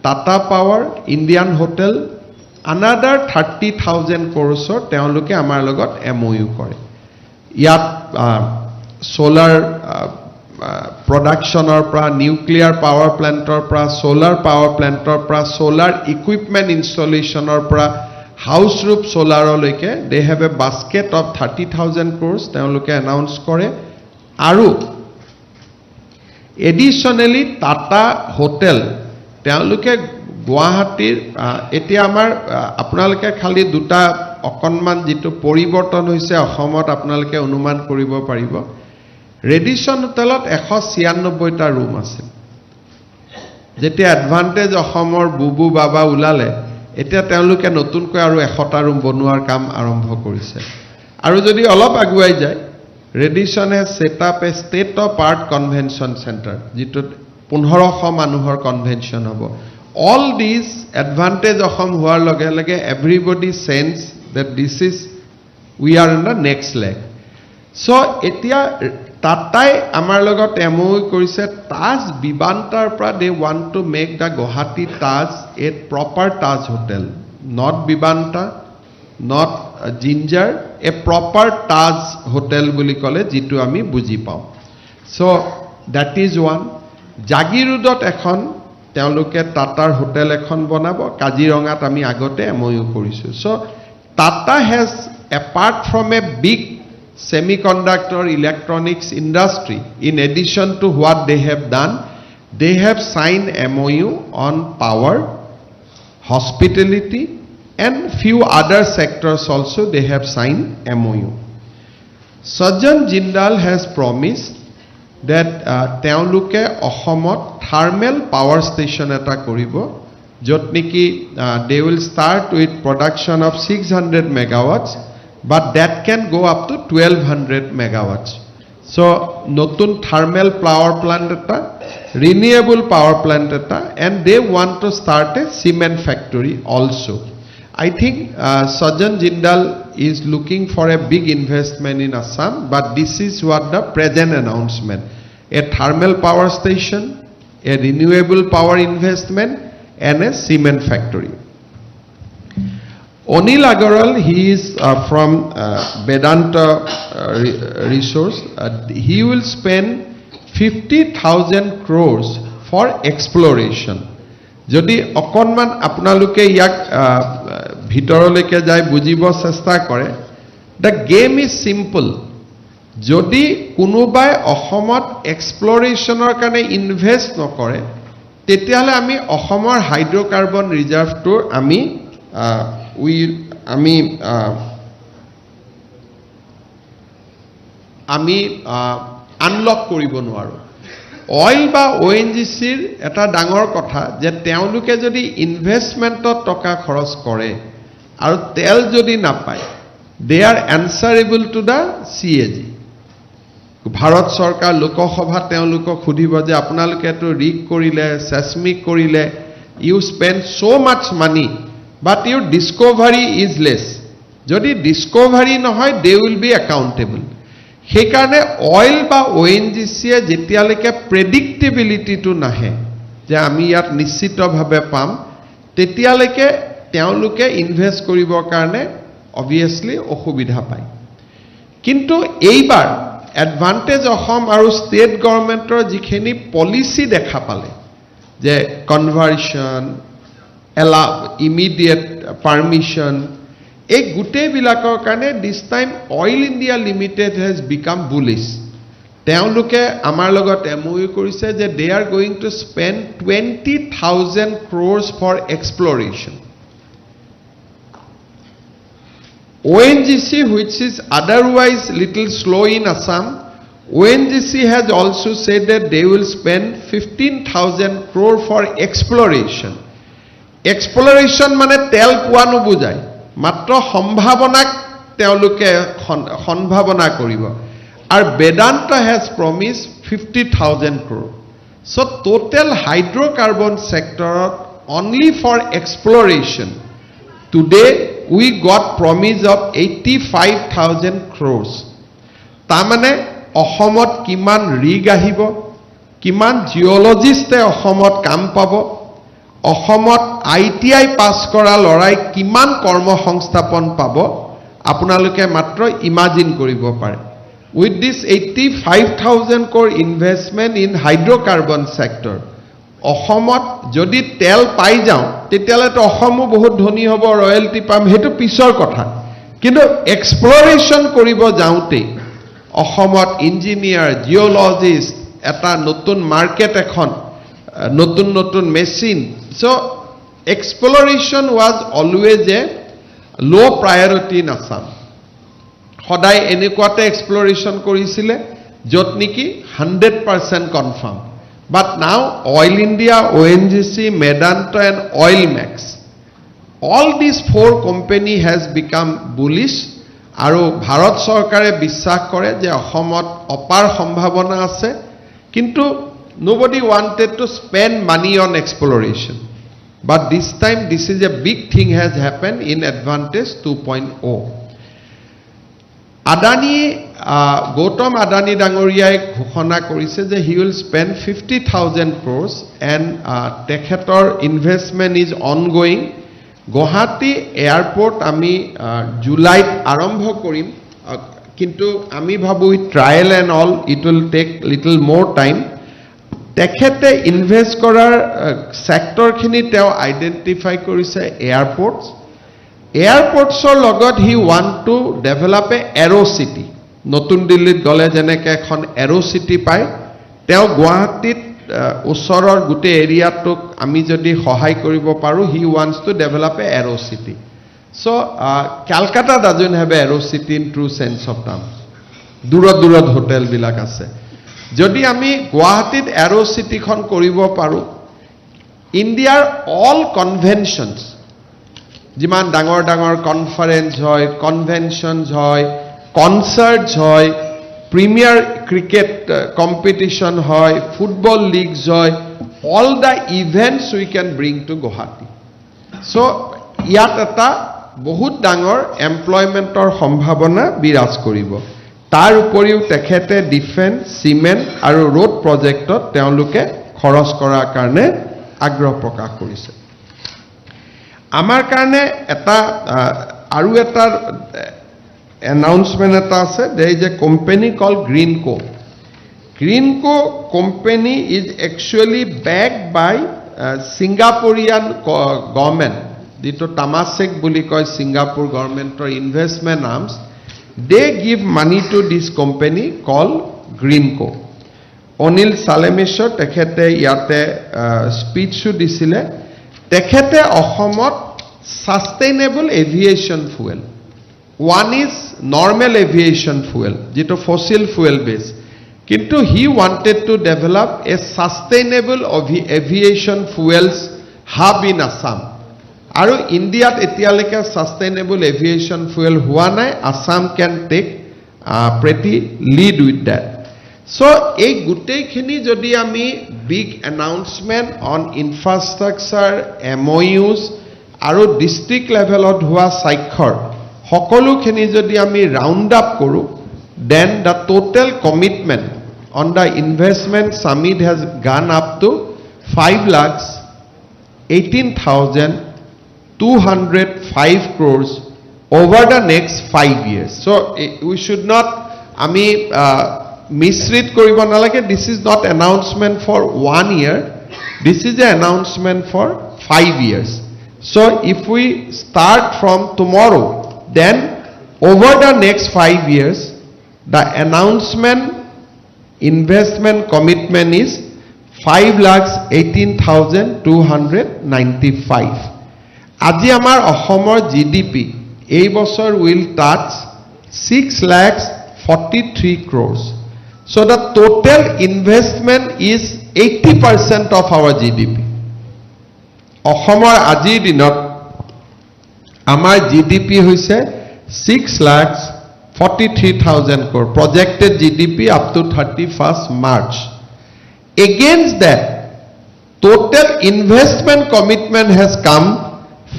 Tata power, Indian hotel, another 30,000 ক্ৰ'ৰ্ছৰ তেওঁলোকে আমাৰ লগত এমঅ'ইউ কৰে। ইয়াত ছ'লাৰ প্ৰডাকশ্যনৰ পৰা, নিউক্লিয়াৰ পাৱাৰ প্লেণ্টৰ পৰা, ছ'লাৰ পাৱাৰ প্লেণ্টৰ পৰা, ছ'লাৰ ইকুইপমেণ্ট ইনষ্টলেশ্যনৰ পৰা হাউচ ৰুফ ছ'লাৰলৈকে they have a basket of 30,000 crores তেওঁলোকে এনাউন্স কৰে। আৰু এডিশ্যনেলি টাটা হোটেল, তেওঁলোকে গুৱাহাটীৰ এতিয়া আমাৰ আপোনালোকে খালি দুটা অকণমান যিটো পৰিৱৰ্তন হৈছে অসমত আপোনালোকে অনুমান কৰিব পাৰিব। ৰেডিশ্যন হোটেলত 196টা ৰুম আছিল। যেতিয়া এডভান্টেজ অসমৰ বুবু বাবা ওলালে, এতিয়া তেওঁলোকে নতুনকৈ আৰু 100টা ৰুম বনোৱাৰ কাম আৰম্ভ কৰিছে। আৰু যদি অলপ আগুৱাই যায়, Radisson has set up a state of art convention center, যিটোত 1500 মানুহৰ কনভেনশ্যন হ'ব। অল দিছ এডভান্টেজ অসম হোৱাৰ লগে লগে everybody sense that this is, we are in the next leg. So এতিয়া টাটাই আমাৰ লগত এমঅ'ইউ কৰিছে। তাজ বিবান্তাৰ পৰা they want to make the Guwahati Taj a proper Taj hotel, not Vivanta, not Ginger, a proper Taj hotel বুলি ক'লে যিটো আমি বুজি পাওঁ। So that is one. জাগিৰোডত এখন তেওঁলোকে টাটাৰ হোটেল এখন বনাব। কাজিৰঙাত আমি আগতে এমঅ'ইউ কৰিছোঁ। So Tata has, apart from a big semiconductor electronics industry, in addition to what they have done, they have signed MOU on power, hospitality and few other sectors also they have signed MOU. Sajjan Jindal has promised that তেওঁলোকে অসমত থাৰ্মেল পাৱাৰ ষ্টেচন এটা কৰিব, য'ত নেকি they will start with production of 600 megawatts, but that can go up to 1200 megawatts. So নতুন থাৰ্মেল পাৱাৰ প্লাণ্ট এটা, ৰিনিউৱেবল পাৱাৰ প্লাণ্ট এটা, and they want to start a cement factory also. I think Sajjan Jindal is looking for a big investment in Assam, but this is what the present announcement. A thermal power station, a renewable power investment, and a cement factory. Anil Agarwal, he is from Vedanta Resource. He will spend 50,000 crores for exploration. যদি অকণমান আপোনালোকে ইয়াক ভিতৰলৈকে যাই বুজিব চেষ্টা কৰে, the game is simple. যদি কোনোবাই অসমত এক্সপ্লৰেশ্যনৰ কাৰণে ইনভেষ্ট নকৰে, তেতিয়াহ'লে আমি অসমৰ হাইড্ৰ'কাৰ্বন ৰিজাৰ্ভটো আমি উই আমি আহ, আমি আনলক কৰিব নোৱাৰোঁ। অইল বা অ'এনজিচিৰ এটা ডাঙৰ কথা যে তেওঁলোকে যদি ইনভেষ্টমেণ্টত টকা খৰচ কৰে আৰু তেল যদি নাপায়, they are answerable to the CAG. Bharat চৰকাৰ, লোকসভাত তেওঁলোকক সুধিব যে আপোনালোকেতো ৰিগ কৰিলে, চেচমিক কৰিলে, you spend so much money, but your discovery is less. যদি ডিস্কভাৰী নহয়, they will be accountable. সেইকাৰণে অইল বা অ'এনজিচিয়ে যেতিয়ালৈকে প্ৰেডিক্টেবিলিটিটো নাহে যে আমি ইয়াত নিশ্চিতভাৱে পাম, তেতিয়ালৈকে তেওঁলোকে ইনভেষ্ট কৰিবৰ কাৰণে অভিয়াছলি অসুবিধা পায়। কিন্তু এইবাৰ এডভান্টেজ অসম আৰু ষ্টেট গভৰ্ণমেণ্টৰ যিখিনি পলিচি দেখা পালে যে কনভাৰ্চন, এলাউ, ইমিডিয়েট পাৰ্মিশ্যন, এই গোটেইবিলাকৰ কাৰণে this time Oil India Limited has become bullish. তেওঁলোকে আমাৰ লগত এমঅ'ইউ কৰিছে যে they are going to spend 20,000 crores for exploration. ONGC, which is otherwise little slow in Assam, ONGC has also said that they will spend 15,000 crore for exploration. Exploration মানে তেল পোৱা নুবুজায়, মাত্ৰ সম্ভাৱনাক তেওঁলোকে সম্ভাৱনা কৰিব। আৰু Vedanta has promise 50,000 crore. So total hydrocarbon ছেক্টৰত only for exploration today we got promise of 85,000 crores. তাৰমানে অসমত কিমান ৰিগ আহিব, কিমান জিঅ'লজিষ্টে অসমত কাম পাব, অসমত আইটিআই পাছ কৰা ল'ৰাই কিমান কৰ্মসংস্থাপন পাব, আপোনালোকে মাত্ৰ ইমাজিন কৰিব পাৰে। With this 85,000 crore investment in hydrocarbon sector, অসমত যদি তেল পাই যাওঁ, তেতিয়াহ'লেতো অসমো বহুত ধনী হ'ব, ৰয়েলটি পাম, সেইটো পিছৰ কথা। কিন্তু এক্সপ্লৰেশ্যন কৰিব যাওঁতেই অসমত ইঞ্জিনিয়াৰ, জিঅ'লজিষ্ট, এটা নতুন মাৰ্কেট এখন, নতুন নতুন machine. So exploration was always a low priority in Assam. সদায় এনেকুৱাতে এক্সপ্লৰেশ্যন কৰিছিলে য'ত নেকি 100% confirm. But now Oil India, ONGC, Medanta and Oil Max, all these four company has become bullish. আৰু ভাৰত চৰকাৰে বিশ্বাস কৰে যে অসমত অপাৰ সম্ভাৱনা আছে, কিন্তু nobody wanted to spend money on exploration. But this time this is a big thing has happen in Advantage 2.0. Adani, Gautam Adani ডাঙৰীয়াই ঘোষণা কৰিছে যে he will spend 50,000 crores and তেখেতৰ investment is ongoing. Guwahati airport আমি জুলাইত আৰম্ভ কৰিম, কিন্তু আমি ভাবোঁ trial and all it will take little more time. তেখেতে ইনভেষ্ট কৰাৰ ছেক্টৰখিনি তেওঁ আইডেণ্টিফাই কৰিছে এয়াৰপৰ্টছ। এয়াৰপৰ্টছৰ লগত he want to develop a aero city. নতুন দিল্লীত গ'লে যেনেকৈ এখন এৰ' চিটি পায়, তেওঁ গুৱাহাটীত ওচৰৰ গোটেই এৰিয়াটোক আমি যদি সহায় কৰিব পাৰোঁ, he wants to develop a aero city. So Calcutta doesn't have a aero city in true sense of term. দূৰত দূৰত হোটেলবিলাক আছে। যদি আমি গুৱাহাটীত এৰ' চিটিখন কৰিব পাৰোঁ, ইণ্ডিয়াৰ অল কনভেনশ্যনছ, যিমান ডাঙৰ ডাঙৰ কনফাৰেন্স হয়, কনভেনশ্যনছ হয়, কনচাৰ্টছ হয়, প্ৰিমিয়াৰ ক্ৰিকেট কম্পিটিশ্যন হয়, ফুটবল লিগছ হয়, all the events we can bring to Guwahati. So ইয়াত এটা বহুত ডাঙৰ এমপ্লয়মেণ্টৰ সম্ভাৱনা বিৰাজ কৰিব। তাৰ উপৰিও তেখেতে ডিফেন্স, চিমেণ্ট আৰু ৰোড প্ৰজেক্টত তেওঁলোকে খৰচ কৰাৰ কাৰণে আগ্ৰহ প্ৰকাশ কৰিছে। আমাৰ কাৰণে এটা আৰু এটা এনাউন্সমেণ্ট এটা আছে। There is a company call Greenko. Greenko company is actually back by Singaporean government, যিটো টামাচেক বুলি কয়, Singapore গভৰ্ণমেণ্টৰ investment arms. They give money to this company call Greenko. Anil Chelameswar, তেখেতে ইয়াতে স্পীচো দিছিলে। তেখেতে অসমত sustainable aviation fuel, one is normal aviation fuel, যিটো ফচিল ফুৱেল বেছ, কিন্তু he wanted to develop a sustainable aviation fuels hub in Assam. আৰু ইণ্ডিয়াত এতিয়ালৈকে ছাষ্টেইনেবল এভিয়েশ্যন ফুৱেল হোৱা নাই। Assam can take pretty lead with that. So এই গোটেইখিনি যদি আমি big announcement on infrastructure, MoUs আৰু ডিষ্ট্ৰিক্ট লেভেলত হোৱা স্বাক্ষৰ সকলোখিনি যদি আমি ৰাউণ্ড আপ কৰোঁ, then the total commitment on the investment summit has gone up to 5,18,205 crores over the next 5 years. So we should not, আমি মিছৰিড কৰিব নালাগে। This is not announcement for one year, this is a announcement for 5 years. So if we start from tomorrow, then over the next 5 years, the announcement investment commitment is 5,18,295. আজি আমাৰ অসমৰ জিডিপি এই বছৰ will touch 6 lakhs 43 crores. So the total investment is 80% of our GDP. অসমৰ আজিৰ দিনত আমাৰ জিডিপি হৈছে 6,43,000 crore, projected GDP up to 31st March. Against that, total investment commitment has come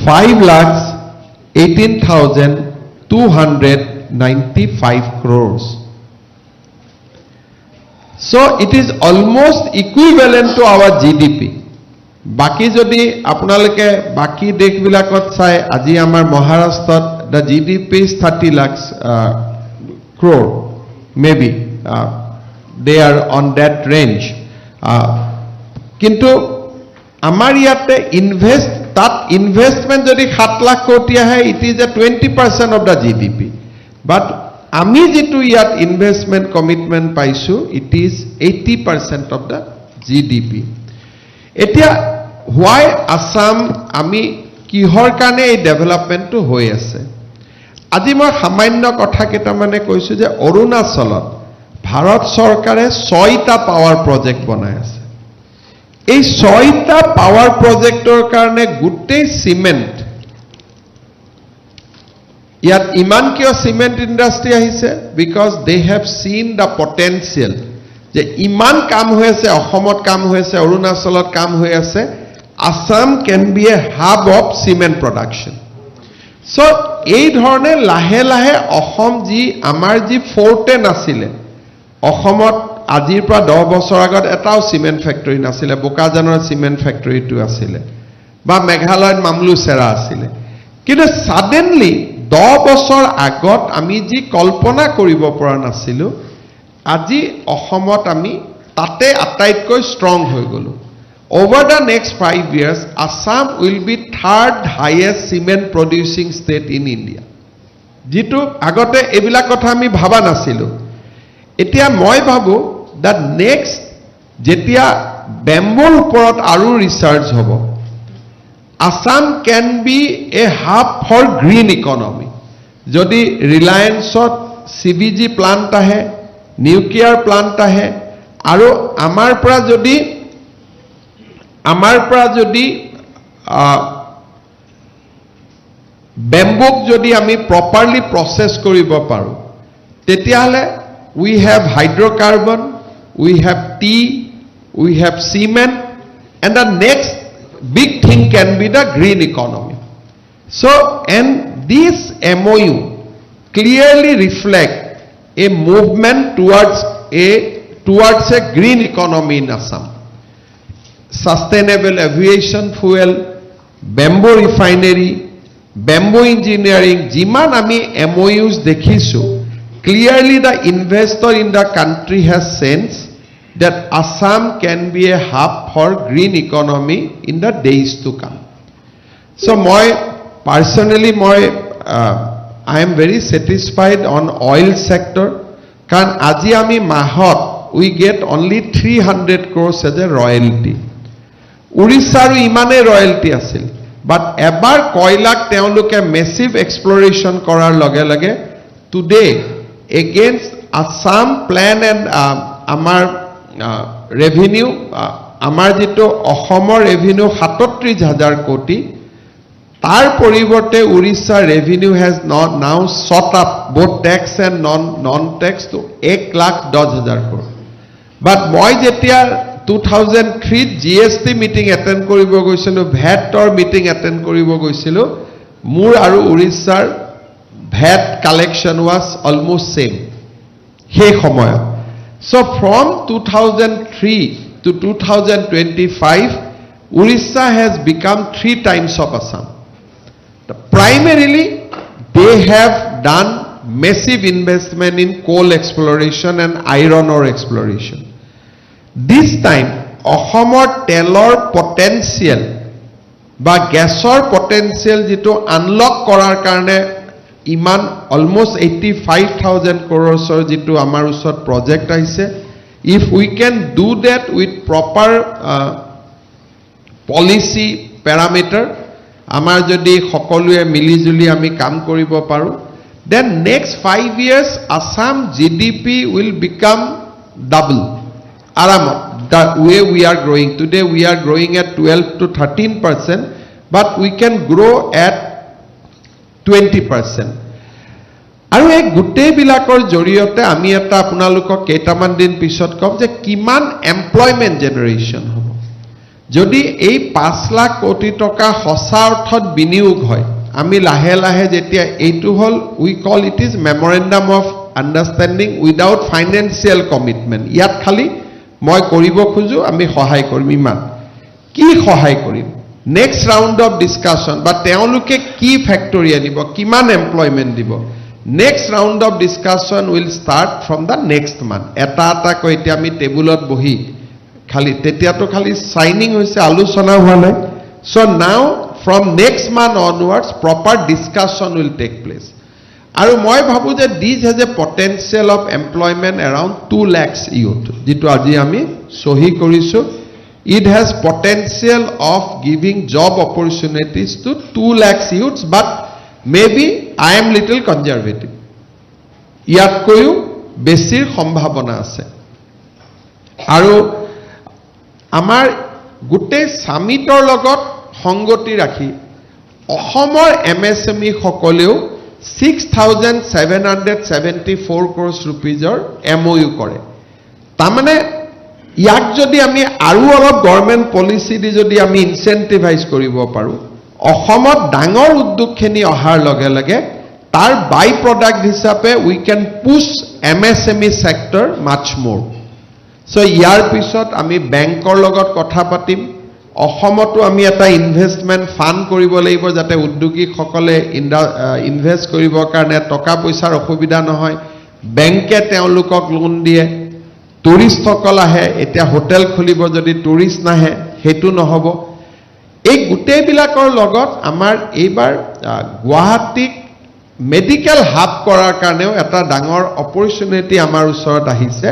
5,18,295 crores. So it is almost equivalent to our GDP. বাকী যদি আপোনালোকে বাকী দেশবিলাকত চাই, আজি আমাৰ মহাৰাষ্ট্ৰত the GDP is 30 lakhs crore, maybe they are on that range. কিন্তু আমাৰ ইয়াতে ইনভেষ্ট তাত ইনভেষ্টমেণ্ট যদি 7 লাখ কোটি আহে, it is a 20% of the GDP, but আমি যিটো ইয়াত ইনভেষ্টমেণ্ট কমিটমেণ্ট পাইছোঁ, it is 80% of the GDP. এতিয়া হোৱাই আছাম? আমি কিহৰ কাৰণে এই ডেভেলপমেণ্টটো হৈ আছে? আজি মই সামান্য কথা কেইটামানে কৈছোঁ যে অৰুণাচলত ভাৰত চৰকাৰে ছয়টা পাৱাৰ প্ৰজেক্ট বনাই আছে। এই ছয়টা পাৱাৰ প্ৰজেক্টৰ কাৰণে গোটেই চিমেণ্ট ইয়াত ইমান কিয় চিমেণ্ট ইণ্ডাষ্ট্ৰি আহিছে? Because they have seen the potential যে ইমান কাম হৈ আছে, অসমত কাম হৈ আছে, অৰুণাচলত কাম হৈ আছে, Assam can be a hub of cement production. So এই ধৰণে লাহে লাহে অসম যি আমাৰ যি ফৰ্টে নাছিলে, অসমত আজিৰ পৰা 10 বছৰ আগত এটাও চিমেণ্ট ফেক্টৰী নাছিলে। বোকাজানৰ চিমেণ্ট ফেক্টৰীটো আছিলে বা মেঘালয়ত মামলুচেৰা আছিলে। কিন্তু ছাডেনলি 10 বছৰ আগত আমি যি কল্পনা কৰিব পৰা নাছিলোঁ, আজি অসমত আমি তাতে আটাইতকৈ ষ্ট্ৰং হৈ গ'লোঁ। Over the next 5 years, Assam will be third highest cement producing state in India, যিটো আগতে এইবিলাক কথা আমি ভাবা নাছিলোঁ। এতিয়া মই ভাবোঁ, the next যেতিয়া বেম্বুৰ ওপৰত আৰু ৰিচাৰ্চ হ'ব, Assam can be a hub for green economy. যদি ৰিলায়েন্সত চিবিজি প্লাণ্ট আহে, নিউক্লিয়াৰ প্লাণ্ট আহে আৰু আমাৰ পৰা যদি বেম্বুক যদি আমি প্ৰপাৰলি প্ৰচেছ কৰিব পাৰোঁ, তেতিয়াহ'লে we have hydrocarbon, we have tea, we have cement, and the next big thing can be the green economy. So, and this MOU clearly reflect a movement towards a green economy in Assam. Sustainable aviation fuel, bamboo refinery, bamboo engineering, যিমান আমি MOUs দেখিছোঁ, clearly the investor in the country has sense that Assam can be a hub for green economy in the days to come. So মই পাৰ্চনেলি মই I am very satisfied on oil sector, কাৰণ আজি আমি মাহত we get only 300 crores as a royalty. উৰিষ্যাৰো ইমানেই ৰয়েলটি আছিল, বাট এবাৰ কয়লাক তেওঁলোকে মেচিভ এক্সপ্লৰেশ্যন কৰাৰ লগে লগে today against Assam plan and আমাৰ ৰেভিনিউ, আমাৰ যিটো অসমৰ ৰেভিনিউ 37 হাজাৰ কোটি, তাৰ পৰিৱৰ্তে উৰিষ্যাৰ revenue has not now shot up, both tax and non tax, to 1,10,000 crore. But মই যেতিয়া 2003ত জিএছটি মিটিং এটেণ্ড কৰিব গৈছিলোঁ, ভেটৰ মিটিং এটেণ্ড কৰিব গৈছিলোঁ, মোৰ আৰু উৰিষ্যাৰ VAT collection was almost same সেই সময়ত। So from 2003 to 2025, Orissa has become three times of Assam. Primarily, they have done massive investment in coal exploration and iron ore exploration. This time, অসমৰ তেলৰ পটেঞ্চিয়েল বা গেছৰ পটেঞ্চিয়েল যিটো আনলক কৰাৰ কাৰণে ইমান অলমষ্ট 85,000 ক্ৰ'ৰ্ছৰ যিটো আমাৰ ওচৰত প্ৰজেক্ট আহিছে, if we can do that with proper policy parameter. আমাৰ যদি সকলোৱে মিলিজুলি আমি কাম কৰিব পাৰোঁ, then next 5 years Assam GDP will become double আৰামত। The way we are growing today, we are growing at 12 to 13%, but we can grow at 20%. আৰু এই গোটেইবিলাকৰ জৰিয়তে আমি এটা আপোনালোকক কেইটামান দিন পিছত ক'ম যে কিমান এমপ্লয়মেণ্ট জেনেৰেশ্যন হ'ব যদি এই 5 লাখ কোটি টকা সঁচা অৰ্থত বিনিয়োগ হয়। আমি লাহে লাহে যেতিয়া এইটো হ'ল, we call it is memorandum of understanding without financial commitment. ইয়াত খালি মই কৰিব খোজোঁ, আমি সহায় কৰিম ইমান। কি সহায় কৰিম, নেক্সট ৰাউণ্ড অফ ডিছকাশ্যন বা তেওঁলোকে কি ফেক্টৰী আনিব, কিমান এমপ্লয়মেণ্ট দিব, next round of discussion will start from the next month. এটা এটাকৈ এতিয়া আমি টেবুলত বহি খালি তেতিয়াতো খালি চাইনিং হৈছে, আলোচনা হোৱা নাই। So now from next month onwards, proper discussion will take place. আৰু মই ভাবোঁ যে this has a potential of employment around 2 lakhs youth. যিটো আজি আমি চহী কৰিছোঁ, it has potential of giving job opportunities to 2 lakhs youths, but maybe I am little conservative. ইয়াতকৈও বেছিৰ সম্ভাৱনা আছে। আৰু আমাৰ গোটেই ছামিটৰ লগত সংগতি ৰাখি অসমৰ এম এছ এম ই সকলেও 6,774 crores ৰুপিজৰ এম অ' ইউ কৰে। তাৰমানে ইয়াক যদি আমি আৰু অলপ গভৰ্ণমেণ্ট পলিচি দি যদি আমি ইনচেণ্টিভাইজ কৰিব পাৰোঁ, অসমত ডাঙৰ উদ্যোগখিনি অহাৰ লগে লগে তাৰ বাই প্ৰডাক্ট হিচাপে we can push MSME sector much more. So ইয়াৰ পিছত আমি বেংকৰ লগত কথা পাতিম। অসমতো আমি এটা ইনভেষ্টমেণ্ট ফাণ্ড কৰিব লাগিব, যাতে উদ্যোগীসকলে ইনভেষ্ট কৰিবৰ কাৰণে টকা পইচাৰ অসুবিধা নহয়, বেংকে তেওঁলোকক লোন দিয়ে। টুৰিষ্টসকল আহে, এতিয়া হোটেল খুলিব, যদি টুৰিষ্ট নাহে সেইটো নহ'ব। এই গোটেইবিলাকৰ লগত আমাৰ এইবাৰ গুৱাহাটীক মেডিকেল হাব কৰাৰ কাৰণেও এটা ডাঙৰ অপৰচুনিটি আমাৰ ওচৰত আহিছে।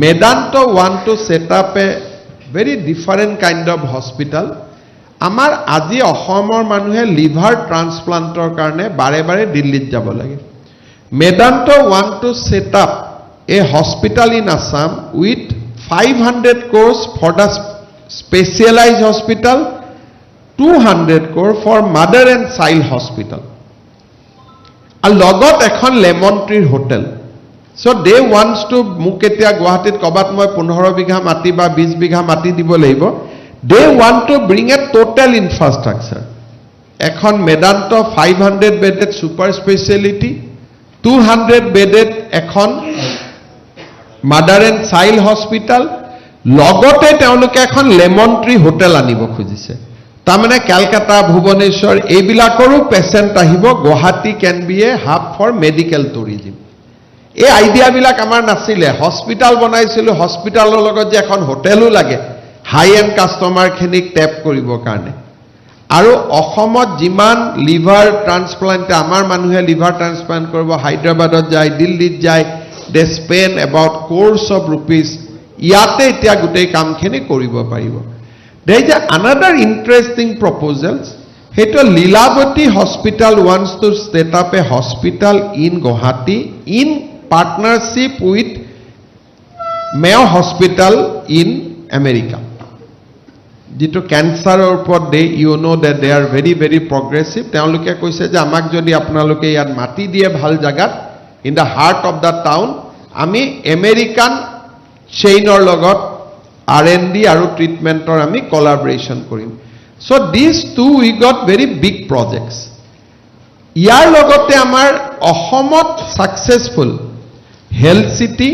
Medanta want to set up a very different kind of hospital. আমাৰ আজি অসমৰ মানুহে লিভাৰ ট্ৰান্সপ্লাণ্টৰ কাৰণে বাৰে বাৰে দিল্লীত যাব লাগে। Medanta want to set up a hospital in Assam with 500 crores for the specialize hospital, 200 crore for mother and child hospital আৰু লগত এখন লেমন ট্ৰিৰ হোটেল। চ' দে ৱান্টছ টু মোক এতিয়া গুৱাহাটীত ক'ৰবাত মই 15 বিঘা মাটি বা 20 বিঘা মাটি দিব লাগিব। They want to bring a total infrastructure. এখন Medanta 500 bedded super speciality, 200 bedded এখন মাদাৰ এণ্ড চাইল্ড হস্পিটেল, লগতে তেওঁলোকে এখন লেমন ট্ৰি হোটেল আনিব খুজিছে। তাৰমানে কেলকাতা, ভুৱনেশ্বৰ এইবিলাকৰো পেচেণ্ট আহিব। Guwahati can be a hub for medical tourism. এই আইডিয়াবিলাক আমাৰ নাছিলে। হস্পিটেল বনাইছিলোঁ, হস্পিটেলৰ লগত যে এখন হোটেলো লাগে হাই এণ্ড কাষ্টমাৰখিনিক টেপ কৰিবৰ কাৰণে। আৰু অসমত যিমান লিভাৰ ট্ৰান্সপ্লাণ্ট, আমাৰ মানুহে লিভাৰ ট্ৰান্সপ্লাণ্ট কৰিব হায়দৰাবাদত যায়, দিল্লীত যায়, they spend about crores of rupees. ইয়াতে এতিয়া গোটেই কামখিনি কৰিব পাৰিব। There is a another interesting proposals. সেইটো Lilavati Hospital wants to set up a hospital in Guwahati in partnership with Mayo Hospital in America, যিটো কেঞ্চাৰৰ ওপৰত they you know that they are very, very progressive. তেওঁলোকে কৈছে যে আমাক যদি আপোনালোকে ইয়াত মাটি দিয়ে ভাল জেগাত, in the heart of the town, আমি আমেৰিকান চেইনৰ লগত আৰ এন ডি আৰু ট্ৰিটমেণ্টৰ আমি কলাবৰেশ্যন কৰিম। So this two, we got very big projects. ইয়াৰ লগতে আমাৰ অসমত ছাকচেছফুল হেল্থ চিটি,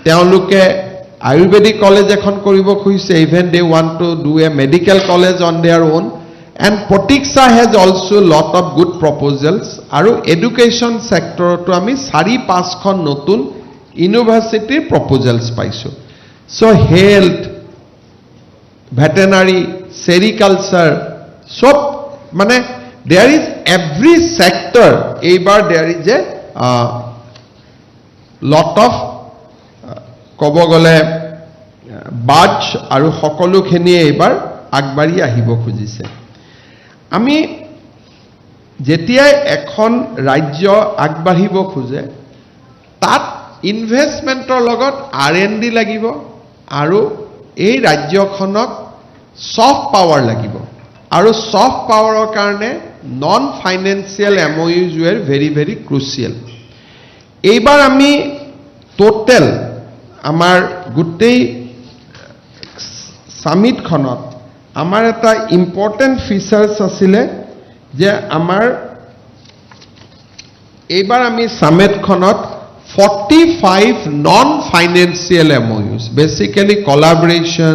তেওঁলোকে আয়ুৰ্বেদিক কলেজ এখন কৰিব খুজিছে। Even they want to do a medical college on their own, and Pratiksha has also lot of good proposals. আৰু এডুকেশ্যন ছেক্টৰতো আমি চাৰি পাঁচখন নতুন ইউনিভাৰ্চিটিৰ প্ৰপ'জেলছ পাইছোঁ। চ' হেল্থ, ভেটেনাৰী, চেৰিকালচাৰ, চব মানে there is every sector. এইবাৰ there is a lot of ক'ব গ'লে বাজ আৰু সকলোখিনিয়ে এইবাৰ আগবাঢ়ি আহিব খুজিছে। আমি যেতিয়াই এখন ৰাজ্য আগবাঢ়িব খোজে, তাত ইনভেষ্টমেণ্টৰ লগত আৰ এণ্ড ডি লাগিব আৰু এই ৰাজ্যখনক ছফ্ট পাৱাৰ লাগিব আৰু ছফ্ট পাৱাৰৰ কাৰণে non financial MoUs were very, very crucial. এইবাৰ আমি টোটেল আমাৰ গোটেই ছামিটখনত আমাৰ এটা ইম্পৰ্টেণ্ট ফিচাৰ্ছ আছিলে যে আমাৰ এইবাৰ আমি ছামিটখনত 45 non financial MoUs, basically collaboration,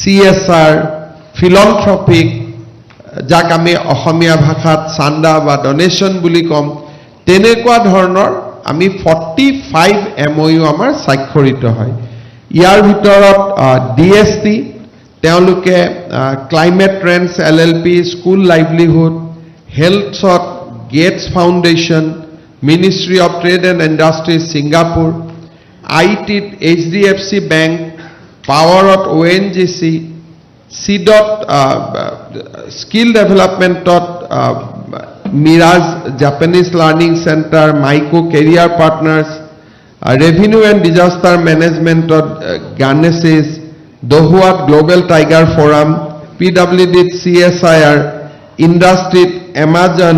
CSR, philanthropic, যাক আমি অসমীয়া ভাষাত চান্দা বা ডনেশ্যন বুলি ক'ম, তেনেকুৱা ধৰণৰ আমি 45 এম অ' ইউ আমাৰ স্বাক্ষৰিত হয়। ইয়াৰ ভিতৰত ডি এছ টি, তেওঁলোকে climate trends LLP, school livelihood, হেল্থত Gates foundation, ministry of trade and industries Singapore, I টিত H D F C bank, পাৱাৰত অ' এন জি চি, চিডত স্কিল ডেভেলপমেণ্টত মিৰাজ জাপানিজ লাৰ্ণিং চেণ্টাৰ, মাইকো career partners, revenue and disaster মেনেজমেণ্টত গাৰ্নেচিছ, দহুৱাত global tiger forum, P W ডিত চি এছ I R, ইণ্ডাষ্ট্ৰীত এমাজন,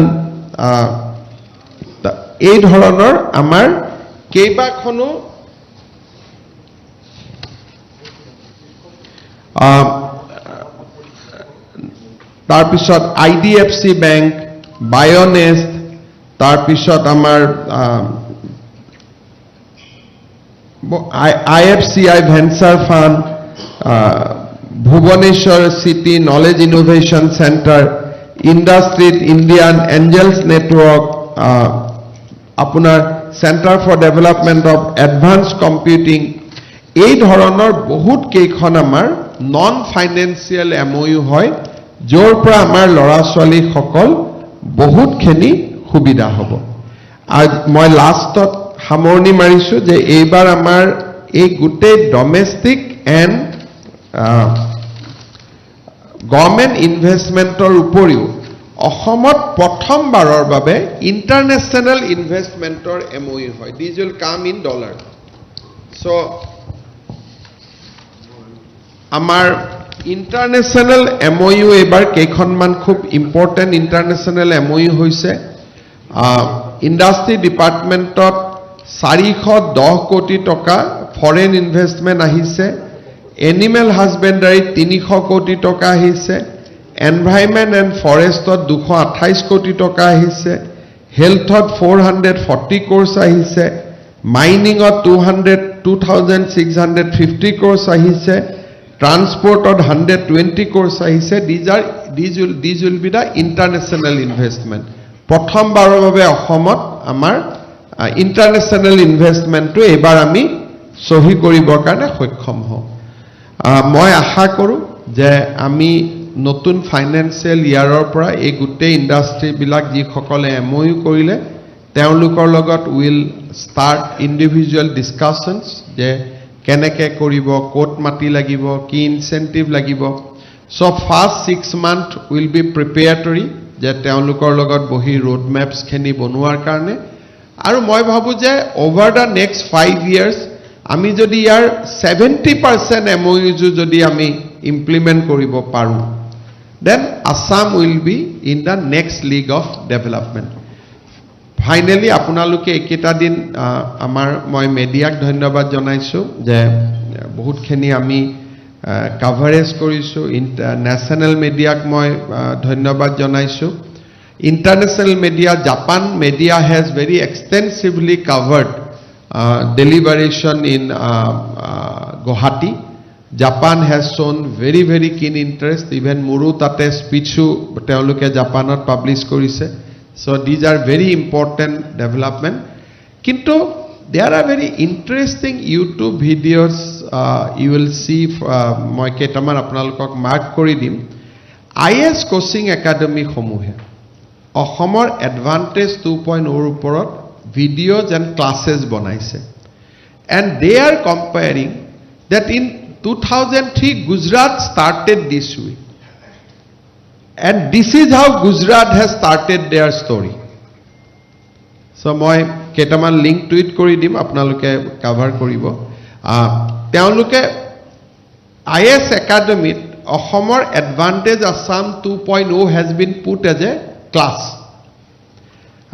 এই ধৰণৰ আমাৰ কেইবাখনো তাৰপিছত I D F C bank, বায়'নেষ্ট, তাৰপিছত আমাৰ আই F C I venture fund, Bhubaneswar city knowledge innovation centre, ইণ্ডাষ্ট্ৰীত Indian Angeles network, আপোনাৰ Centre for Development of Advance Computing, এই ধৰণৰ বহুত কেইখন আমাৰ নন ফাইনেন্সিয়েল এম অ' ইউ হয়, য'ৰ পৰা আমাৰ ল'ৰা ছোৱালীসকল বহুতখিনি সুবিধা হ'ব। আৰু মই লাষ্টত সামৰণি মাৰিছোঁ যে এইবাৰ আমাৰ এই গোটেই ডমেষ্টিক এণ্ড গভৰ্ণমেণ্ট ইনভেষ্টমেণ্টৰ উপৰিও অসমত প্ৰথমবাৰৰ বাবে ইণ্টাৰনেশ্যনেল ইনভেষ্টমেণ্টৰ এম অ' ইউ হয়। These will come in dollar. So আমাৰ ইণ্টাৰনেশ্যনেল এম অ' ইউ এইবাৰ কেইখনমান খুব ইম্পৰ্টেণ্ট ইণ্টাৰনেশ্যনেল এম অ' ইউ হৈছে। ইণ্ডাষ্ট্ৰী ডিপাৰ্টমেণ্টত 410 কোটি টকা ফৰেইন ইনভেষ্টমেণ্ট আহিছে। এনিমেল হাজবেণ্ডাৰীত 300 কোটি টকা আহিছে। এনভাইৰমেণ্ট এণ্ড ফৰেষ্টত 228 কোটি টকা আহিছে। হেল্থত 440 ক্ৰ'ৰ্ছ আহিছে। মাইনিঙত 2650 ক্ৰ'ৰ্ছ আহিছে। ট্ৰান্সপৰ্টত 120 ক্ৰ'ৰ্ছ আহিছে। These will be the international investment. প্ৰথমবাৰৰ বাবে অসমত আমাৰ ইণ্টাৰনেশ্যনেল ইনভেষ্টমেণ্টটো এইবাৰ আমি চহী কৰিবৰ কাৰণে সক্ষম হওঁ। মই আশা কৰোঁ যে আমি নতুন ফাইনেন্সিয়েল ইয়াৰৰ পৰা এই গোটেই ইণ্ডাষ্ট্ৰীবিলাক যিসকলে এম অ' ইউ কৰিলে, তেওঁলোকৰ লগত will start individual ডিছকাশ্যনছ যে কেনেকৈ কৰিব, ক'ত মাটি লাগিব, কি ইনচেণ্টিভ লাগিব। So first 6 month will be preparatory যে তেওঁলোকৰ লগত বহি ৰোড মেপছখিনি বনোৱাৰ কাৰণে। আৰু মই ভাবোঁ যে over the next 5 years আমি যদি ইয়াৰ 70% এম অ' ইউজো যদি আমি ইমপ্লিমেণ্ট কৰিব পাৰোঁ, then Assam will be in the next league of development. Finally, আপোনালোকে এইকেইটা দিন আমাৰ মই মেডিয়াক ধন্যবাদ জনাইছোঁ যে বহুতখিনি আমি কাভাৰেজ কৰিছোঁ। নেশ্যনেল মিডিয়াক মই ধন্যবাদ জনাইছোঁ। International media, Japan media has very extensively covered deliberation in Guwahati. Japan has shown very, very keen interest. Even মোৰো তাতে স্পীচো তেওঁলোকে জাপানত পাব্লিছ কৰিছে। So these are very important development. কিন্তু there are very interesting YouTube videos you will see. মই কেইটামান আপোনালোকক মাৰ্ক কৰি দিম। I A S coaching একাডেমীসমূহে অসমৰ এডভান্টেজ 2.0ৰ ওপৰত ভিডিঅ'জ এণ্ড ক্লাছেছ বনাইছে, and they are comparing that in 2003 Gujarat started this way. And this is how Gujarat has started their story. So মই কেইটামান লিংক টুইট কৰি দিম, আপোনালোকে কাভাৰ কৰিব। তেওঁলোকে I S একাডেমীত অসমৰ Advantage Assam 2.0 has been put as a class.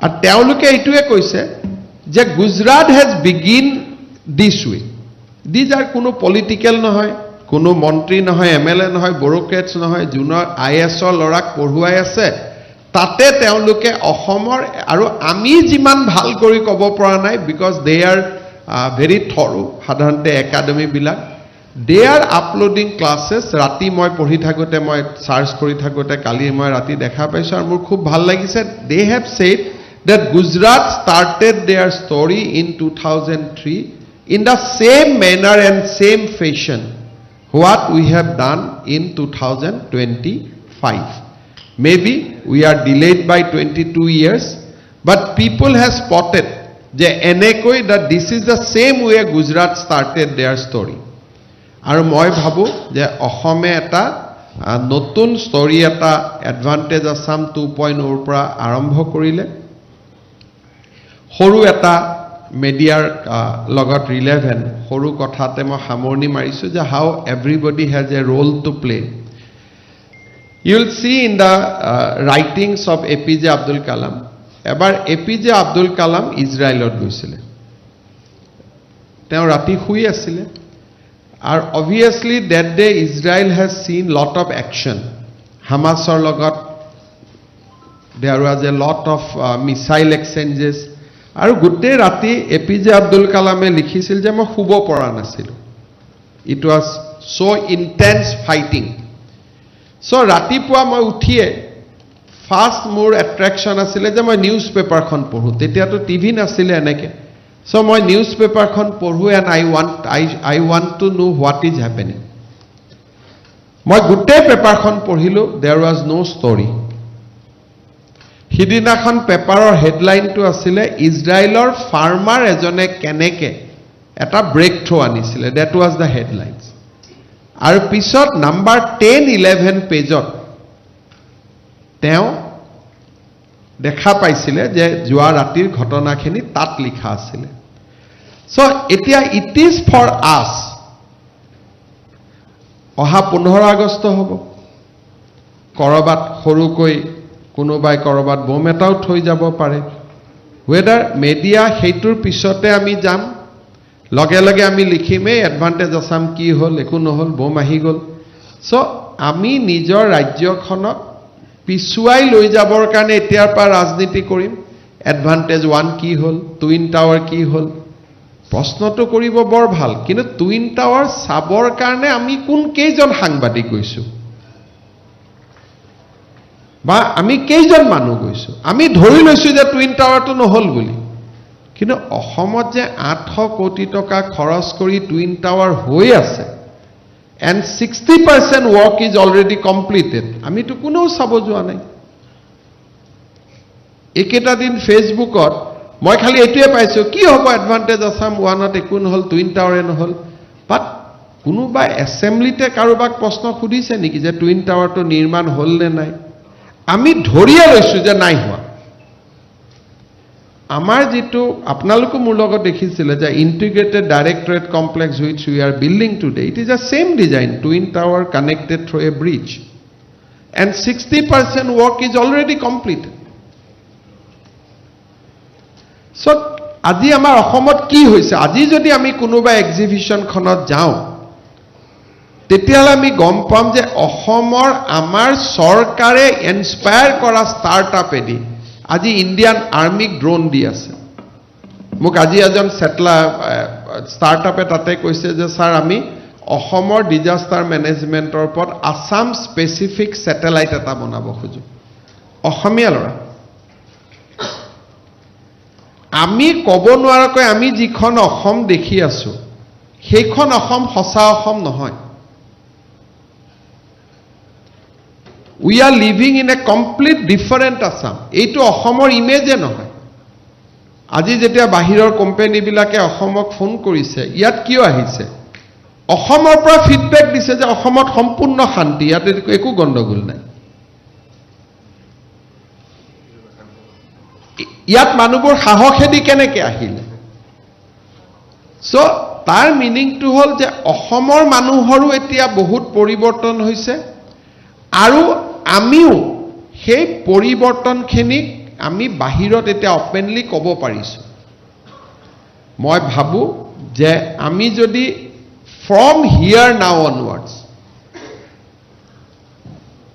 আৰু তেওঁলোকে এইটোৱে কৈছে যে Gujarat has begin this way. These are কোনো পলিটিকেল নহয়, কোনো মন্ত্ৰী নহয়, এম এল এ নহয়, ব্যুৰ'ক্ৰেটছ নহয়, যোনৰ আই এছৰ ল'ৰাক পঢ়ুৱাই আছে। তাতে তেওঁলোকে অসমৰ আৰু আমি যিমান ভাল কৰি ক'ব পৰা নাই, because they are very thorough. সাধাৰণতে একাডেমীবিলাক, they are uploading classes. ৰাতি মই পঢ়ি থাকোঁতে, মই চাৰ্চ কৰি থাকোঁতে কালি মই ৰাতি দেখা পাইছোঁ আৰু মোৰ খুব ভাল লাগিছে। They have said that Gujarat started their story in 2003 in the same manner and same fashion what we have done in 2025. Maybe we are delayed by 22 years, but people have spotted যে এনেকৈ that this is the same way Gujarat started their story. আৰু মই ভাবোঁ যে অসমে এটা নতুন ষ্টৰী এটা এডভান্টেজ আছাম 2.0ৰ পৰা আৰম্ভ কৰিলে। সৰু এটা মেডিয়াৰ লগত ৰিলেভেণ্ট সৰু কথাতে মই সামৰণি মাৰিছোঁ যে how everybody has a role to play. You will see in the writings of APJ Abdul Kalam. এবাৰ A P J Abdul Kalam ইজৰাইলত গৈছিলে। তেওঁ ৰাতি শুই আছিলে আৰু obviously that day Israel has seen lot of action. হামাছৰ লগত there was a lot of missile exchanges. আৰু গোটেই ৰাতি এ পি জে আব্দুল কালামে লিখিছিল যে মই শুব পৰা নাছিলোঁ। It was so intense fighting. So ৰাতিপুৱা মই উঠিয়ে ফাৰ্ষ্ট মোৰ এট্ৰেকশ্যন আছিলে যে মই নিউজ পেপাৰখন পঢ়োঁ। তেতিয়াতো টিভি নাছিলে এনেকৈ। চ' মই নিউজ পেপাৰখন পঢ়োঁ and I want to know what is happening. মই গোটেই পেপাৰখন পঢ়িলোঁ, there was no story. সিদিনাখন পেপাৰৰ হেডলাইনটো আছিলে ইজৰাইলৰ ফাৰ্মাৰ এজনে কেনেকে এটা ব্ৰেক থ্ৰ' আনিছিলে। That was the headlines. আৰু পিছত নাম্বাৰ 10, 11 পেজত তেওঁ দেখা পাইছিলে যে যোৱা ৰাতিৰ ঘটনাখিনি তাত লিখা আছিলে। চ' এতিয়া it is for আছ। অহা 15 আগষ্ট হ'ব, ক'ৰবাত সৰুকৈ কোনোবাই ক'ৰবাত বোম এটাও থৈ যাব পাৰে। ৱেদাৰ মেডিয়া সেইটোৰ পিছতে আমি যাম, লগে লগে আমি লিখিমেই এডভান্টেজ আছাম কি হ'ল, একো নহ'ল, বোম আহি গ'ল। চ' আমি নিজৰ ৰাজ্যখনক পিছুৱাই লৈ যাবৰ কাৰণে এতিয়াৰ পৰা ৰাজনীতি কৰিম। এডভান্টেজ ওৱান কি হ'ল, টুইন টাৱাৰ কি হ'ল, প্ৰশ্নটো কৰিব বৰ ভাল, কিন্তু টুইন টাৱাৰ চাবৰ কাৰণে আমি কোন কেইজন সাংবাদিক গৈছোঁ বা আমি কেইজন মানুহ গৈছোঁ? আমি ধৰি লৈছোঁ যে টুইন টাৱাৰটো নহ'ল বুলি। কিন্তু অসমত যে 800 কোটি টকা খৰচ কৰি টুইন টাৱাৰ হৈ আছে and 60% work is already completed, আমিতো কোনেও চাব যোৱা নাই। এইকেইটা দিন ফেচবুকত মই খালি এইটোৱে পাইছোঁ, কি হ'ব এডভান্টেজ আছাম ওৱানত, একো নহ'ল, টুইন টাৱাৰে নহ'ল। বাট কোনোবাই এছেম্বলিতে কাৰোবাক প্ৰশ্ন সুধিছে নেকি যে টুইন টাৱাৰটো নিৰ্মাণ হ'ল নে নাই? আমি ধৰিয়ে লৈছোঁ যে নাই হোৱা। আমাৰ যিটো আপোনালোকো মোৰ লগত দেখিছিলে যে Integrated Directorate Complex which we are building today, it is a same design, twin tower connected through a bridge, and 60% work is already completed. So আজি আমাৰ অসমত কি হৈছে? আজি যদি আমি কোনোবা এক্সিবিশ্যনখনত যাওঁ, তেতিয়াহ'লে আমি গম পাম যে অসমৰ আমাৰ চৰকাৰে ইনস্পায়াৰ কৰা ষ্টাৰ্টআপেদি আজি ইণ্ডিয়ান আৰ্মীক ড্ৰোন দি আছে। মোক আজি এজন ছেটেলা ষ্টাৰ্টআপে তাতে কৈছে যে ছাৰ, আমি অসমৰ ডিজাষ্টাৰ মেনেজমেণ্টৰ ওপৰত আছাম স্পেচিফিক ছেটেলাইট এটা বনাব খোজোঁ। অসমীয়া ল'ৰা। আমি ক'ব নোৱাৰাকৈ আমি যিখন অসম দেখি আছোঁ, সেইখন অসম সঁচা অসম নহয়। We are living in a complete different Assam. এইটো অসমৰ ইমেজে নহয়। আজি যেতিয়া বাহিৰৰ কোম্পেনীবিলাকে অসমক ফোন কৰিছে, ইয়াত কিয় আহিছে, অসমৰ পৰা ফিডবেক দিছে যে অসমত সম্পূৰ্ণ শান্তি, ইয়াত একো গণ্ডগোল নাই। ইয়াত মানুহবোৰ সাহসেদি কেনেকে আহিলে? চ' তাৰ মিনিংটো হ'ল যে অসমৰ মানুহৰো এতিয়া বহুত পৰিৱৰ্তন হৈছে আৰু আমিও সেই পৰিৱৰ্তনখিনিক আমি বাহিৰত এতিয়া অপেনলি ক'ব পাৰিছোঁ। মই ভাবোঁ যে আমি যদি ফ্ৰম here নাও অনৱাৰ্ডছ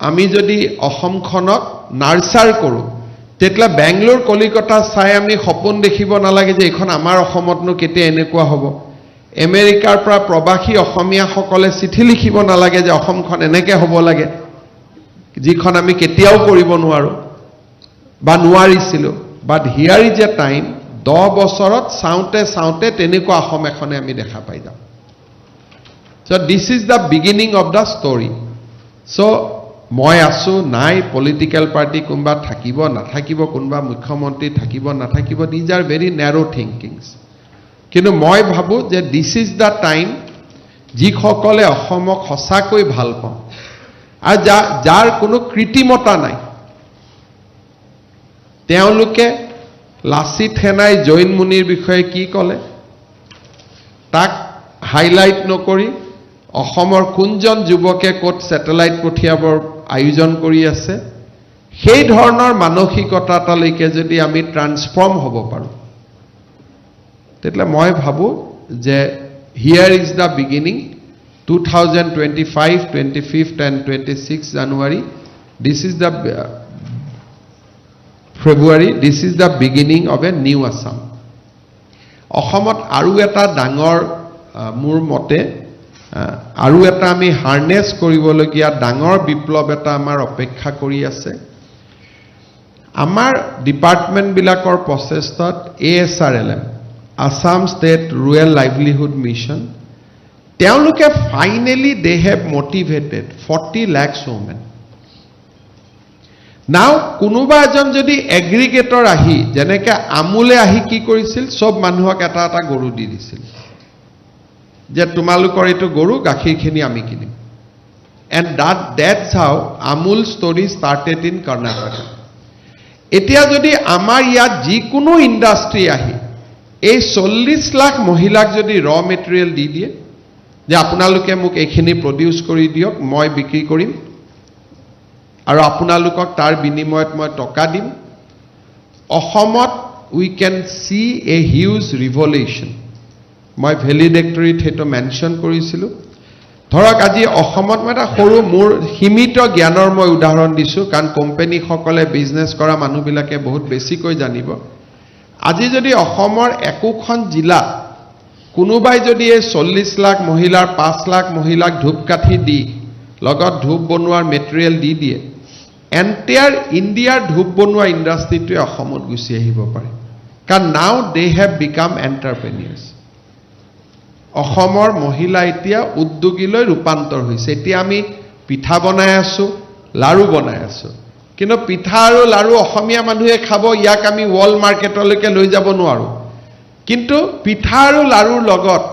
আমি যদি অসমখনক নাৰ্চাৰ কৰোঁ, তেতিয়াহ'লে বেংগলোৰ, কলিকতা চাই আমি সপোন দেখিব নালাগে যে এইখন আমাৰ অসমতনো কেতিয়া এনেকুৱা হ'ব। আমেৰিকাৰ পৰা প্ৰবাসী অসমীয়াসকলে চিঠি লিখিব নালাগে যে অসমখন এনেকৈ হ'ব লাগে, যিখন আমি কেতিয়াও কৰিব নোৱাৰোঁ বা নোৱাৰিছিলোঁ। But here is a time, 10 বছৰত চাওঁতে চাওঁতে তেনেকুৱা অসম এখনে আমি দেখা পাই যাম। So this is the beginning of the story. So মই আছোঁ নাই, পলিটিকেল পাৰ্টি কোনোবা থাকিব নাথাকিব, কোনোবা মুখ্যমন্ত্ৰী থাকিব নাথাকিব, these are very narrow thinkings. কিন্তু মই ভাবোঁ যে this is the time, যিসকলে অসমক সঁচাকৈ ভাল পাওঁ আৰু যাৰ কোনো কৃত্ৰিমতা নাই, তেওঁলোকে লাচিত সেনাই জৈন মুনিৰ বিষয়ে কি ক'লে তাক হাইলাইট নকৰি অসমৰ কোনজন যুৱকে ক'ত ছেটেলাইট পঠিয়াবৰ আয়োজন কৰি আছে, সেই ধৰণৰ মানসিকতা এটালৈকে যদি আমি ট্ৰান্সফৰ্ম হ'ব পাৰোঁ, তেতিয়াহ'লে মই ভাবোঁ যে here is the beginning. 2025, 25th and 26 January, this is the February, this is the beginning of a new Assam. অসমত আৰু এটা ডাঙৰ মোৰ মতে আৰু এটা আমি হাৰ্নেছ কৰিবলগীয়া ডাঙৰ বিপ্লৱ এটা আমাৰ অপেক্ষা কৰি আছে। আমাৰ ডিপাৰ্টমেণ্টবিলাকৰ প্ৰচেষ্টাত ASRLM, Assam state rural livelihood mission, তেওঁলোকে finally they have motivated 40 lakhs women. Now কোনোবা এজন যদি এগ্ৰিগেটৰ আহি, যেনেকে আমুলে আহি কি কৰিছিল, চব মানুহক এটা এটা গৰু দি দিছিল যে তোমালোকৰ এইটো গৰু, গাখীৰখিনি আমি কিনিম, and that's how Amul story started in Karnataka. এতিয়া যদি আমাৰ ইয়াত যিকোনো ইণ্ডাষ্ট্ৰী আহি এই 40 লাখ মহিলাক যদি ৰ মেটেৰিয়েল দি দিয়ে যে আপোনালোকে মোক এইখিনি প্ৰডিউচ কৰি দিয়ক, মই বিক্ৰী কৰিম আৰু আপোনালোকক তাৰ বিনিময়ত মই টকা দিম, অসমত we can see a huge revolution. মই ভেলিডেক্টৰীত সেইটো মেনশ্যন কৰিছিলোঁ। ধৰক আজি অসমত মই এটা সৰু মোৰ সীমিত জ্ঞানৰ মই উদাহৰণ দিছোঁ, কাৰণ কোম্পেনীসকলে, বিজনেছ কৰা মানুহবিলাকে বহুত বেছিকৈ জানিব। আজি যদি অসমৰ একোখন জিলাত কোনোবাই যদি এই 40 লাখ মহিলাৰ 5 লাখ মহিলাক ধূপকাঠি দি লগত ধূপ বনোৱাৰ মেটেৰিয়েল দি দিয়ে, এণ্টায়াৰ ইণ্ডিয়াৰ ধূপ বনোৱা ইণ্ডাষ্ট্ৰিটোৱে অসমত গুচি আহিব পাৰে, কাৰণ now they have become entrepreneurs. অসমৰ মহিলা এতিয়া উদ্যোগীলৈ ৰূপান্তৰ হৈছে। এতিয়া আমি পিঠা বনাই আছোঁ, লাৰু বনাই আছোঁ, কিন্তু পিঠা আৰু লাৰু অসমীয়া মানুহে খাব, ইয়াক আমি ৱৰ্ল্ড মাৰ্কেটলৈকে লৈ যাব নোৱাৰোঁ। কিন্তু পিঠা আৰু লাৰুৰ লগত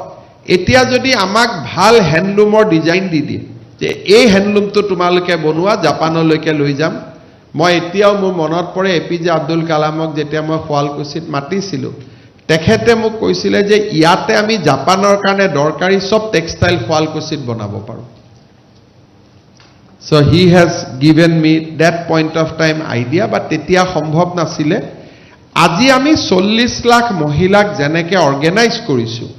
এতিয়া যদি আমাক ভাল হেণ্ডলুমৰ ডিজাইন দি দিয়ে যে এই হেণ্ডলুমটো তোমালোকে বনোৱা, জাপানলৈকে লৈ যাম। মই এতিয়াও মোৰ মনত পৰে, এ পি জে আব্দুল কালামক যেতিয়া মই শুৱালকুছিত মাতিছিলোঁ, তেখেতে মোক কৈছিলে যে ইয়াতে আমি জাপানৰ কাৰণে দৰকাৰী চব টেক্সটাইল শুৱালকুছিত বনাব পাৰোঁ। So he has given me that point of time idea, but তেতিয়া সম্ভৱ নাছিলে। আজি আমি 40 লাখ মহিলাক যেনেকৈ অৰ্গেনাইজ কৰিছোঁ,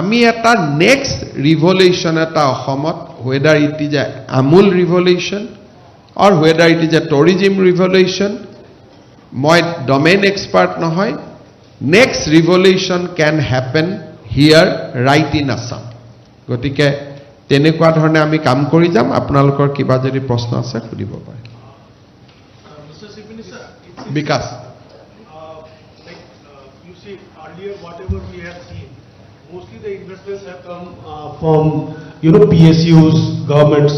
আমি এটা নেক্সট ৰিভলিউশ্যন এটা অসমত, whether it is a Amul revolution or whether it is a tourism revolution, মই ডমেইন এক্সপাৰ্ট নহয়, next revolution can happen here right in Assam. গতিকে তেনেকুৱা ধৰণে আমি কাম কৰি যাম। আপোনালোকৰ কিবা যদি প্ৰশ্ন আছে, সুধিব পাৰে। Mr. Chief Minister, it's Bikash. Like you see earlier, whatever we have seen, mostly the investments have come from PSUs, governments.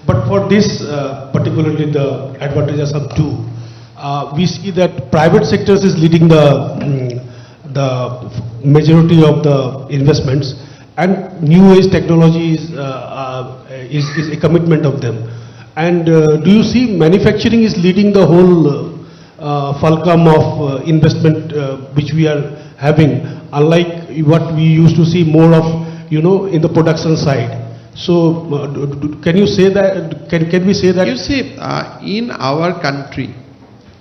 But for this, particularly the Advantage Assam 2, we see that private sectors is leading the majority of the investments, and new age technology is a commitment of them. And do you see manufacturing is leading the whole fulcrum of investment which we are having, unlike what we used to see more of, in the production side. So, can you say that, can we say that? You see, in our country,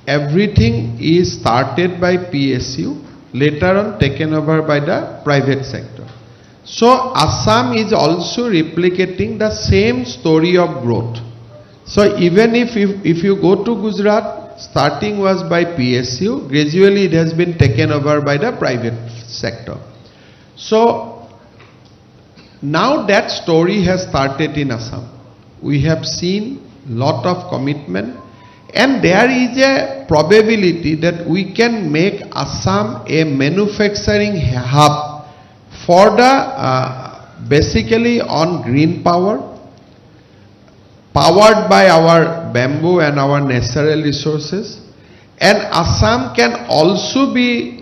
everything is started by PSU, later on taken over by the private sector. So, Assam is also replicating the same story of growth. So, even if you go to Gujarat, starting was by PSU, gradually it has been taken over by the private sector. So, now that story has started in Assam. We have seen lot of commitment, and there is a probability that we can make Assam a manufacturing hub for the basically on green power, powered by our bamboo and our natural resources. And Assam can also be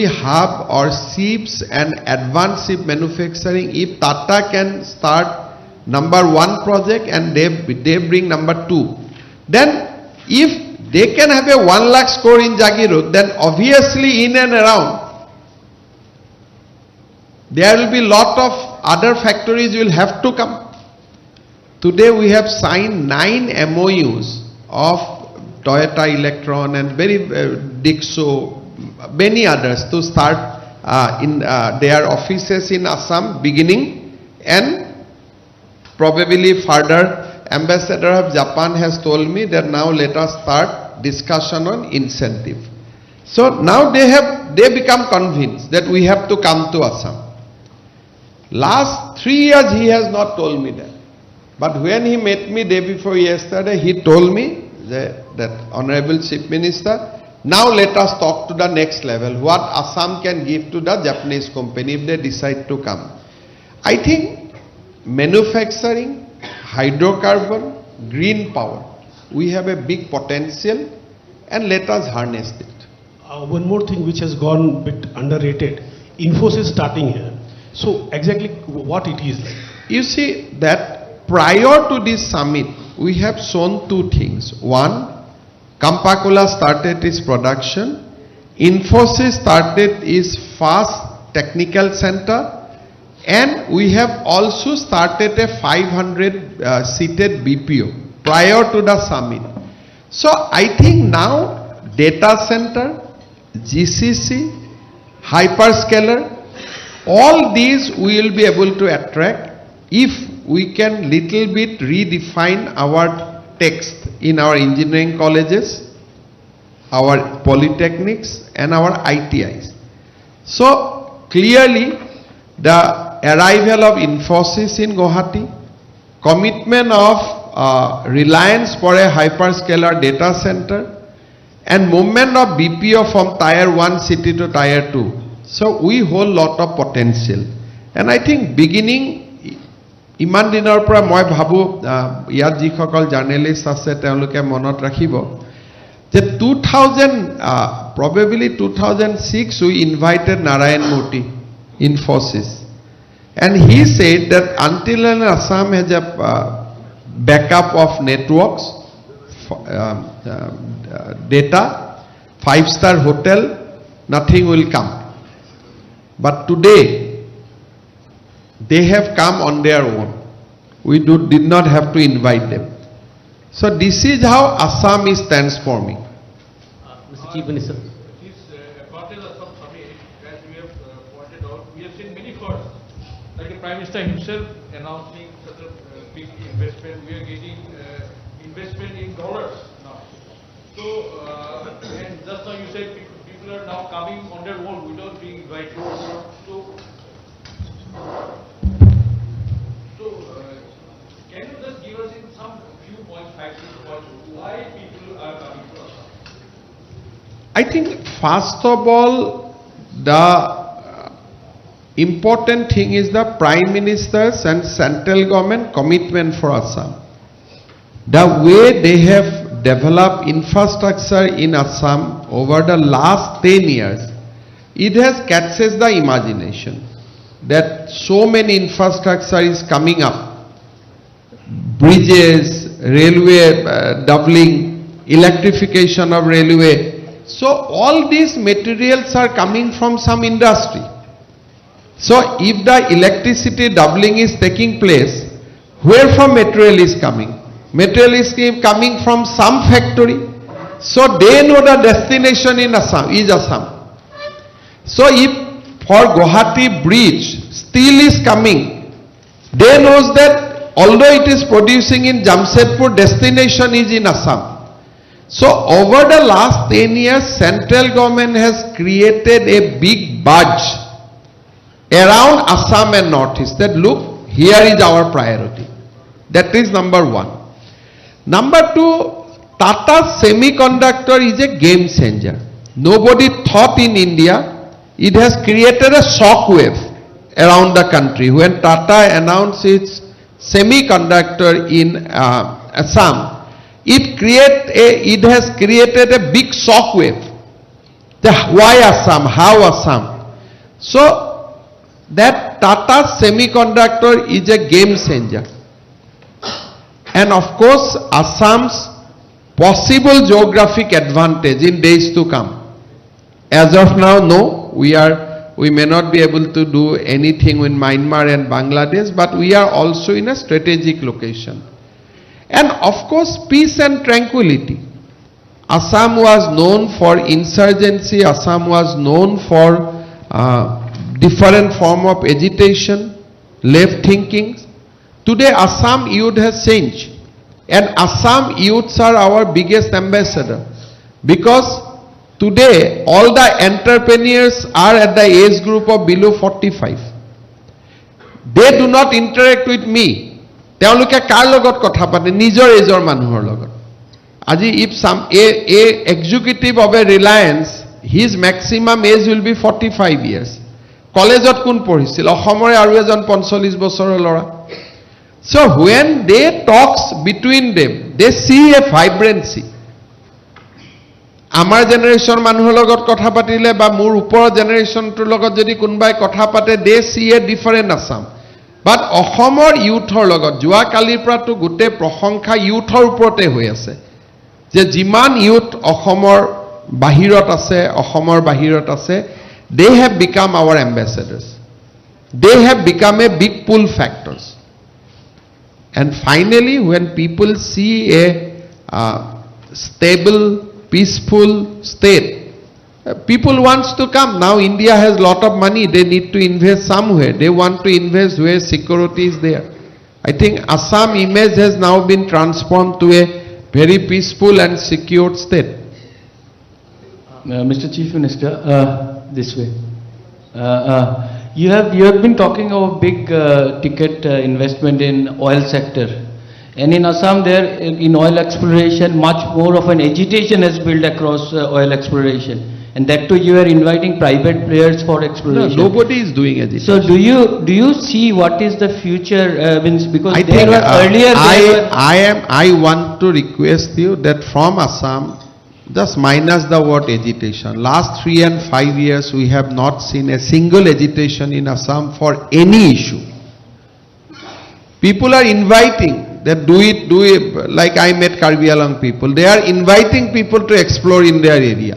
hub or ships and advanced ship manufacturing if Tata can start number one project and they bring number two. Then if they can have a 1 lakh crore in Jagiroad, then obviously in and around there will be lot of other factories will have to come. Today we have signed nine MOUs of Toyota Electron and very Dixo, many others to start in their offices in Assam beginning, and probably further. Ambassador of Japan has told me that now let us start discussion on incentive. So now they become convinced that we have to come to Assam. Last 3 years he has not told me that. But when he met me day before yesterday, he told me that Honorable Chief Minister, now let us talk to the next level, what Assam can give to the Japanese company if they decide to come. I think manufacturing, hydrocarbon, green power, we have a big potential, and let us harness it. One more thing which has gone bit underrated, Infosys starting here. So exactly what it is like? You see that prior to this summit, we have shown two things. One, Campa Cola started its production. Infosys started its first technical center. And we have also started a 500 seated BPO prior to the summit. So I think now data center, GCC, hyperscaler, all these we will be able to attract if we can little bit redefine our text in our engineering colleges, our polytechnics and our ITIs. So clearly the arrival of Infosys in Guwahati, commitment of Reliance for a hyperscaler data center, and movement of BPO from tier 1 city to tier 2. So we hold lot of potential. And I think beginning ইমান দিনৰ পৰা মই ভাবোঁ ইয়াত যিসকল জাৰ্নেলিষ্ট আছে তেওঁলোকে মনত ৰাখিব যে 2000, probably 2006, we invited Narayan Murthy, Infosys. And he said that until and Assam has a backup of networks, data, five-star hotel, nothing will come. But today, they have come on their own. We did not have to invite them. So this is how Assam is transforming. Mr. Chief Minister. This advantage of Assam Summit, as we have pointed out, we have seen many firsts. Like the Prime Minister himself announcing such a big investment, we are getting investment in dollars now. So, and just now you said people are now coming on their own without being invited. So, can you just give us in some few points, five, six points, why people are coming to Assam? I think first of all, the important thing is the Prime Minister's and central government commitment for Assam. The way they have developed infrastructure in Assam over the last 10 years, it has catches the imagination that so many infrastructure is coming up. Bridges, railway doubling, Electrification of railway. So all these materials are coming from some industry. So if the electricity doubling is taking place, where from material is coming? Material is coming from some factory. So they know the destination in Assam is Assam. So if for Guwahati bridge, steel is coming, they knows that although it is producing in Jamshedpur, destination is in Assam. So over the last 10 years, central government has created a big buzz around Assam and Northeast that, look, here is our priority. That is number one. Number two, Tata Semiconductor is a game changer. Nobody thought in India. It has created a shock wave around the country. When Tata announced its semiconductor in Assam, it has created a big shock wave. Why Assam? How Assam? So that Tata Semiconductor is a game changer. And of course, Assam's possible geographic advantage in days to come. As of now, no, we may not be able to do anything with Myanmar and Bangladesh, but we are also in a strategic location. And of course, peace and tranquility. Assam was known for insurgency, Assam was known for different form of agitation, left thinking. Today, Assam youth has changed. And Assam youths are our biggest ambassador. Because today, all the entrepreneurs are at the age group of below 45. They do not interact with me. তেওঁলোকে কাৰ লগত কথা পাতে? নিজৰ এজৰ মানুহৰ লগত। আজি if some a executive of a Reliance, his maximum age will be 45 years. কলেজত কোন পঢ়িছিল? অসমৰে আৰু এজন পঞ্চল্লিছ বছৰৰ ল'ৰা। So when they talks between them, they see a vibrancy. আমাৰ জেনেৰেশ্যন মানুহৰ লগত কথা পাতিলে বা মোৰ ওপৰৰ জেনেৰেশ্যনটোৰ লগত যদি কোনোবাই কথা পাতে, they see a different Assam. But অসমৰ ইউথৰ লগত যোৱাকালিৰ পৰাতো গোটেই প্ৰশংসা ইউথৰ ওপৰতে হৈ আছে যে যিমান ইউথ অসমৰ বাহিৰত আছে, অসমৰ বাহিৰত আছে, they have become our ambassadors, they have become a big pull factors. And finally, when people see a stable, peaceful state, people wants to come. Now India has lot of money, they need to invest somewhere. They want to invest where security is there. I think Assam image has now been transformed to a very peaceful and secured state. Mr. Chief Minister, this way. You have been talking of big ticket investment in oil sector, and in Assam there in oil exploration much more of an agitation has built across oil exploration, and that too you are inviting private players for No, exploration. Nobody is doing agitation. So do you see what is the future? Means because I there think were earlier there were I want to request you that from Assam, just minus the word agitation. Last 3 and 5 years, we have not seen a single agitation in Assam for any issue. People are inviting that do it, like I met Karbi Anglong people. They are inviting people to explore in their area.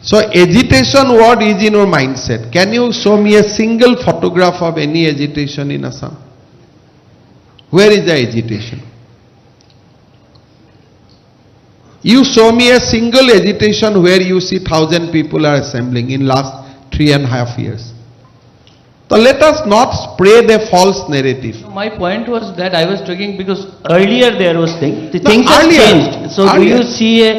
So agitation word is in your mindset. Can you show me a single photograph of any agitation in Assam? Where is the agitation? You show me a single agitation where you see 1,000 people are assembling in last 3.5 years. So let us not spread a false narrative. My point was that I was talking because earlier there was thing, the No, things have earlier, changed. So do earlier. You see a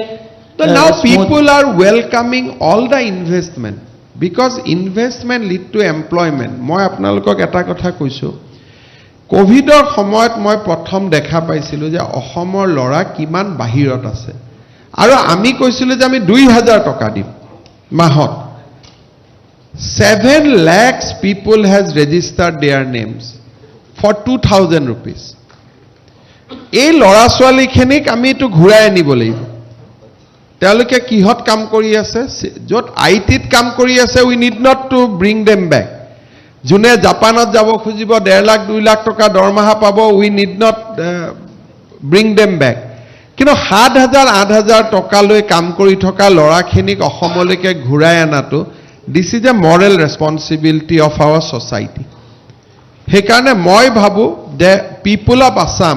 So now smooth- people are welcoming all the investment because investment lead to employment. মই আপোনালোকক এটা কথা কৈছোঁ, ক'ভিডৰ সময়ত মই প্ৰথম দেখা পাইছিলোঁ যে অসমৰ ল'ৰা কিমান বাহিৰত আছে আৰু আমি কৈছিলোঁ যে আমি দুই হাজাৰ টকা দিম মাহত। 7 lakhs people has registered their names for ₹2,000. এই ল'ৰা ছোৱালীখিনিক আমি এইটো ঘূৰাই আনিব লাগিব। তেওঁলোকে কিহত কাম কৰি আছে? য'ত আই টিত কাম কৰি আছে, we need not to bring them back. যোনে জাপানত যাব খুজিব, ডেৰ লাখ দুই লাখ টকা দৰমহা পাব, we need not bring them back. কিন্তু 7000 8000 টকালৈ কাম কৰি থকা ল'ৰাখিনিক অসমলৈকে ঘূৰাই অনাটো, this is a moral responsibility of our society. সেইকাৰণে মই ভাবোঁ যে পিপুল অফ আছাম,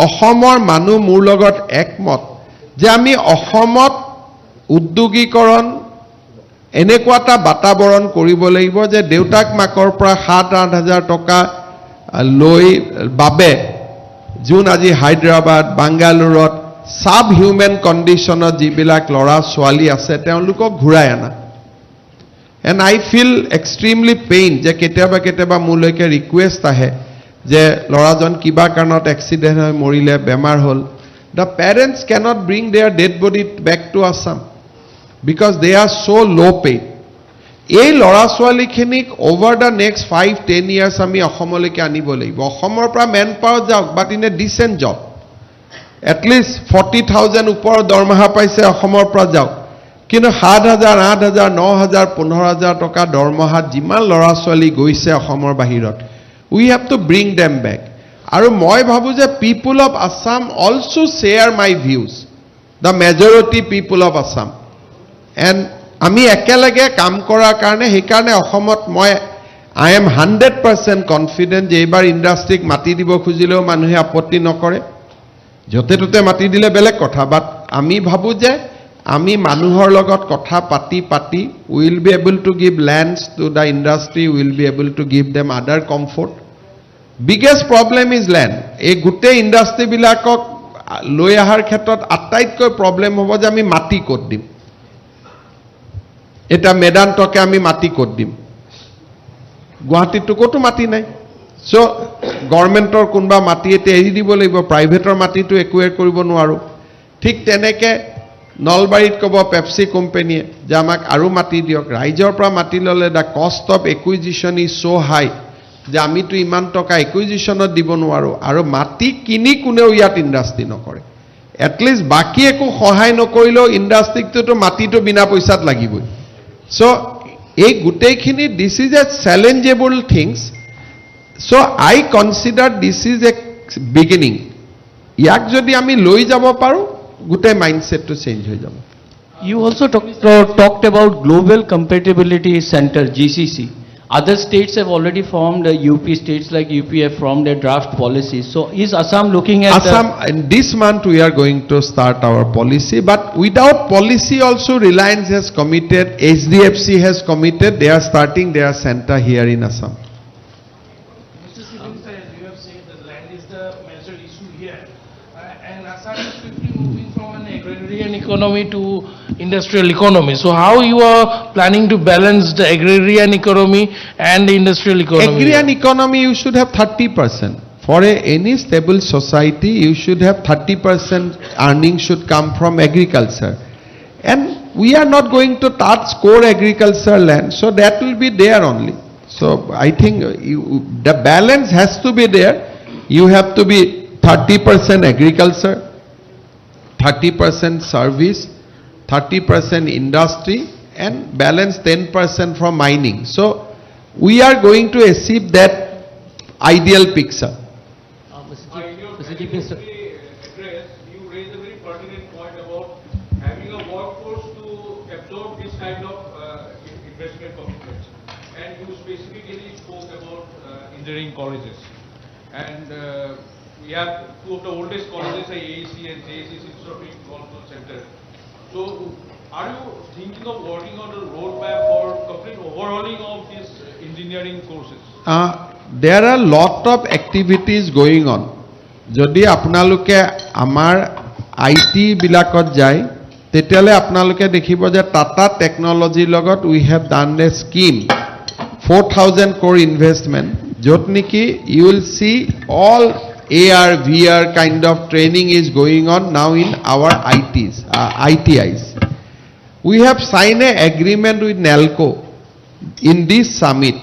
অসমৰ মানুহ মোৰ লগত একমত যে আমি অসমত উদ্যোগীকৰণ এনেকুৱা এটা বাতাবৰণ কৰিব লাগিব যে দেউতাক মাকৰ পৰা 7-8 হাজাৰ টকা লৈ বাবে যোন আজি হায়দৰাবাদ, বাংগালোৰত ছাব হিউমেন কণ্ডিশ্যনত যিবিলাক ল'ৰা ছোৱালী আছে, তেওঁলোকক ঘূৰাই আনা। And I feel extremely pain যে কেতিয়াবা কেতিয়াবা মোলৈকে ৰিকুৱেষ্ট আহে যে ল'ৰাজন কিবা কাৰণত এক্সিডেণ্ট হৈ মৰিলে, বেমাৰ হ'ল, the parents cannot bring there dead body back to Assam because De R চ' ল' পেইড। এই ল'ৰা ছোৱালীখিনিক over the next 5-10 years আমি অসমলৈকে আনিব লাগিব। অসমৰ পৰা মেন পাৱাৰ যাওক, but in a decent job, at least 40,000 ওপৰৰ দৰমহা পাইছে, অসমৰ পৰা যাওক। কিন্তু 7000, 8000, 9000, 15,000 টকা দৰমহাত যিমান ল'ৰা ছোৱালী গৈছে অসমৰ বাহিৰত, we have to bring them back. আৰু মই ভাবোঁ যে people of Assam also share my views, the majority people of Assam, and আমি একেলগে কাম কৰাৰ কাৰণে সেইকাৰণে অসমত মই I am 100% confident যে এইবাৰ ইণ্ডাষ্ট্ৰীক মাতি দিব খুজিলেও মানুহে আপত্তি নকৰে। য'তে ত'তে মাতি দিলে বেলেগ কথা, বাট আমি ভাবোঁ যে আমি মানুহৰ লগত কথা পাতি পাতি will be able to give lands to the industry, will be able to give them other comfort. Biggest problem is land. এই গোটেই ইণ্ডাষ্ট্ৰীবিলাকক লৈ অহাৰ ক্ষেত্ৰত আটাইতকৈ প্ৰব্লেম হ'ব যে আমি মাটি ক'ত দিম। এতিয়া মেদান্তকে আমি মাটি ক'ত দিম? গুৱাহাটীততো ক'তো মাটি নাই। চ' গভৰ্ণমেণ্টৰ কোনোবা মাটি এতিয়া এৰি দিব লাগিব, প্ৰাইভেটৰ মাটিটো একুৱেৰ কৰিব নোৱাৰোঁ। ঠিক তেনেকৈ নলবাৰীত ক'ব পেপচি কোম্পেনীয়ে যে আমাক আৰু মাটি দিয়ক। ৰাইজৰ পৰা মাটি ল'লে the cost of acquisition is so high যে আমিতো ইমান টকা একুইজিশ্যনত দিব নোৱাৰোঁ। আৰু মাটি কিনি কোনেও ইয়াত ইণ্ডাষ্ট্ৰী নকৰে। এটলিষ্ট বাকী একো সহায় নকৰিলেও ইণ্ডাষ্ট্ৰীকটোতো মাটিটো বিনা পইচাত লাগিবই। চ' এই গোটেইখিনি, this is a challengeable things. So I consider this is a beginning. ইয়াক যদি আমি লৈ যাব পাৰোঁ, গোটেই মাইণ্ডছেটটো চেঞ্জ হৈ যাব। You also talked about Global Compatibility Center, GCC. Other states have already formed, UP states like UP have formed a draft policy. So is Assam looking at Assam, in this month we are going to start our policy, but without policy also Reliance has committed, HDFC has committed, they are starting their center here in Assam. Mr. Chief Minister, as you have said, the land is the major issue here. And Assam is quickly moving from an agrarian economy to industrial economy. So how you are planning to balance the agrarian economy and the industrial economy? Agrarian economy, you should have 30%. For any stable society, you should have 30% earning should come from agriculture. And we are not going to touch core agriculture land, so that will be there only. So I think the balance has to be there. You have to be 30% agriculture, 30% service, 30% industry, and balance 10% from mining. So we are going to achieve that ideal picture. Mr. In your Mr. Chief Minister, valedictory address, you raised a very pertinent point about having a workforce to absorb this kind of investment commitments. And you specifically spoke about engineering colleges. And we have two of the oldest colleges, AAC and JAC Institute of Control Center. So are you thinking of working on a roadmap for complete overhauling of these engineering courses? There are lot of activities going on. যদি আপোনালোকে আমাৰ I T বিলাকত যায়, তেতিয়াহ'লে আপোনালোকে দেখিব যে টাটা টেকন'লজিৰ লগত we have done a scheme, 4,000 crore investment, য'ত নেকি you will see all AR, VR kind of training is going on now in our ITs, ITIs. We have signed a agreement with NELCO in this summit,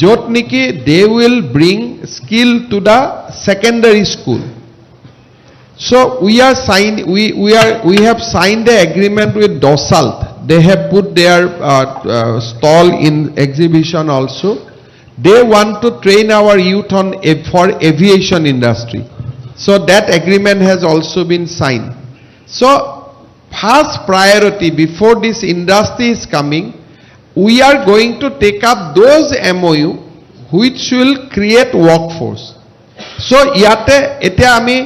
য'ত নেকি they will bring skill to the secondary school. So we have signed the agreement with Dassault. They have put their stall in exhibition also. They want to train our youth for aviation industry. So that agreement has also been signed. So first priority, before this industry is coming, we are going to take up those MOU which will create workforce. So ইয়াতে এতিয়া আমি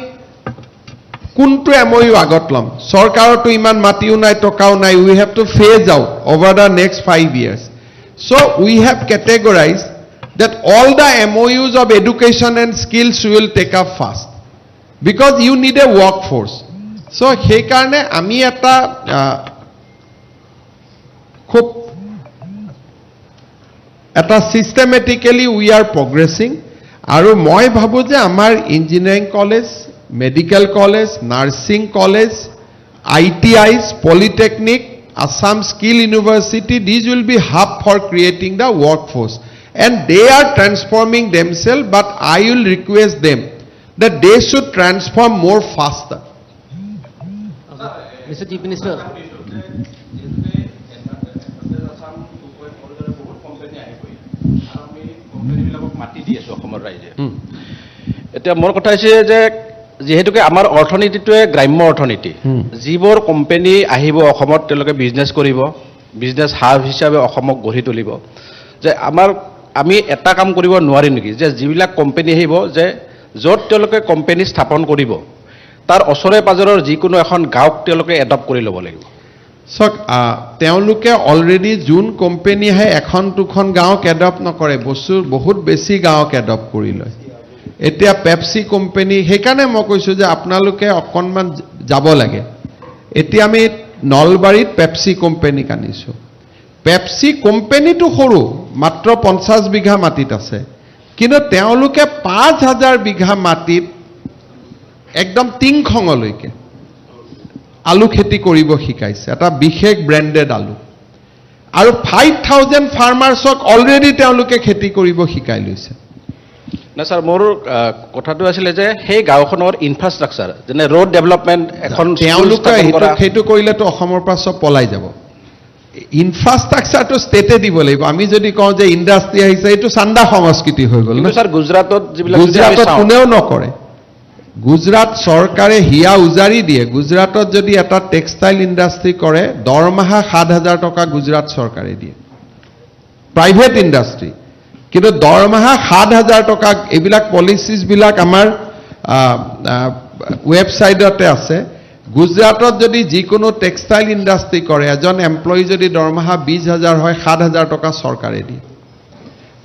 কোনটো এম ইউ আগত ল'ম? চৰকাৰতো ইমান মাটিও নাই, টকাও নাই। We have to phase out over the next 5 years. So we have categorize that all the MOUs of education and skills will take up first because you need a workforce. So সেইকাৰণে আমি এটা খুব এটা চিষ্টেমেটিকেলি we are progressing. আৰু মই ভাবোঁ যে আমাৰ engineering college, medical college, nursing college, ITIs, polytechnic, Assam Skill University, these will be hub for creating the workforce. And they are transforming themselves, but I will request them that they should transform more faster. Mr. Chief Minister, Assam বহুত কোম্পানী আহিব আৰু আমি কোম্পানীবিলাকক মাটি দি আছোঁ অসমৰ ৰাইজে। এতিয়া মোৰ কথা হৈছে যে যিহেতুকে আমাৰ অৰ্থনীতিটোৱে গ্ৰাম্য অৰ্থনীতি, যিবোৰ কোম্পানী আহিব অসমত, তেওঁলোকে বিজনেছ কৰিব, বিজনেছ হাব হিচাপে অসমক গঢ়ি তুলিব। যে আমাৰ আমি এটা কাম কৰিব নোৱাৰিম নেকি যে যিবিলাক কোম্পানী আহিব, যে য'ত তেওঁলোকে কোম্পানী স্থাপন কৰিব, তাৰ ওচৰে পাজৰৰ যিকোনো এখন গাঁৱক তেওঁলোকে এডপ্ট কৰি ল'ব লাগিব? চাওক, তেওঁলোকে অলৰেডি যোন কোম্পেনী আহে, এখন দুখন গাঁৱক এডপ্ট নকৰে, বস্তু বহুত বেছি গাঁৱক এডপ্ট কৰি লয়। এতিয়া পেপচি কোম্পেনী, সেইকাৰণে মই কৈছোঁ যে আপোনালোকে অকণমান যাব লাগে। এতিয়া আমি নলবাৰীত পেপচি কোম্পেনীক আনিছোঁ। পেপচি কোম্পেনীটো সৰু, মাত্ৰ 50 বিঘা মাটিত আছে, কিন্তু তেওঁলোকে 5,000 বিঘা মাটিত একদম টিংখঙলৈকে আলু খেতি কৰিব শিকাইছে, এটা বিশেষ ব্ৰেণ্ডেড আলু। আৰু 5,000 ফাৰ্মাৰ্ছক অলৰেডি তেওঁলোকে খেতি কৰিব শিকাই লৈছে। নাই ছাৰ, মোৰ কথাটো আছিলে যে সেই গাঁওখনৰ ইনফ্ৰাষ্ট্ৰাকচাৰ, যেনে ৰোড ডেভেলপমেণ্ট, এখন স্কুল তেওঁলোকে স্থাপন সেইটো কৰা। সেইটো কৰিলেতো অসমৰ পৰা চব পলাই যাব। ইনফ্ৰাষ্ট্ৰাকচাৰটো ষ্টেটে দিব লাগিব। আমি যদি কওঁ যে ইণ্ডাষ্ট্ৰি আহিছে, এইটো চান্দা সংস্কৃতি হৈ গ'ল। কিন্তু ন ছাৰ, গুজৰাটত যিবিলাক যদি আমি গুজৰাটত চাওঁ, কোনেও নকৰে। গুজৰাট চৰকাৰে হিয়া উজাৰি দিয়ে। গুজৰাটত যদি এটা টেক্সটাইল ইণ্ডাষ্ট্ৰি কৰে, দৰমহা 7,000 টকা গুজৰাট চৰকাৰে দিয়ে। প্ৰাইভেট ইণ্ডাষ্ট্ৰি, কিন্তু দৰমহা 7,000 টকা। এইবিলাক পলিচিছবিলাক আমাৰ ৱেবছাইটতে আছে। গুজৰাটত যদি যিকোনো টেক্সটাইল ইণ্ডাষ্ট্ৰি কৰে, এজন এমপ্লয়ী যদি দৰমহা 20,000 হয়, 7,000 টকা চৰকাৰে দিয়ে।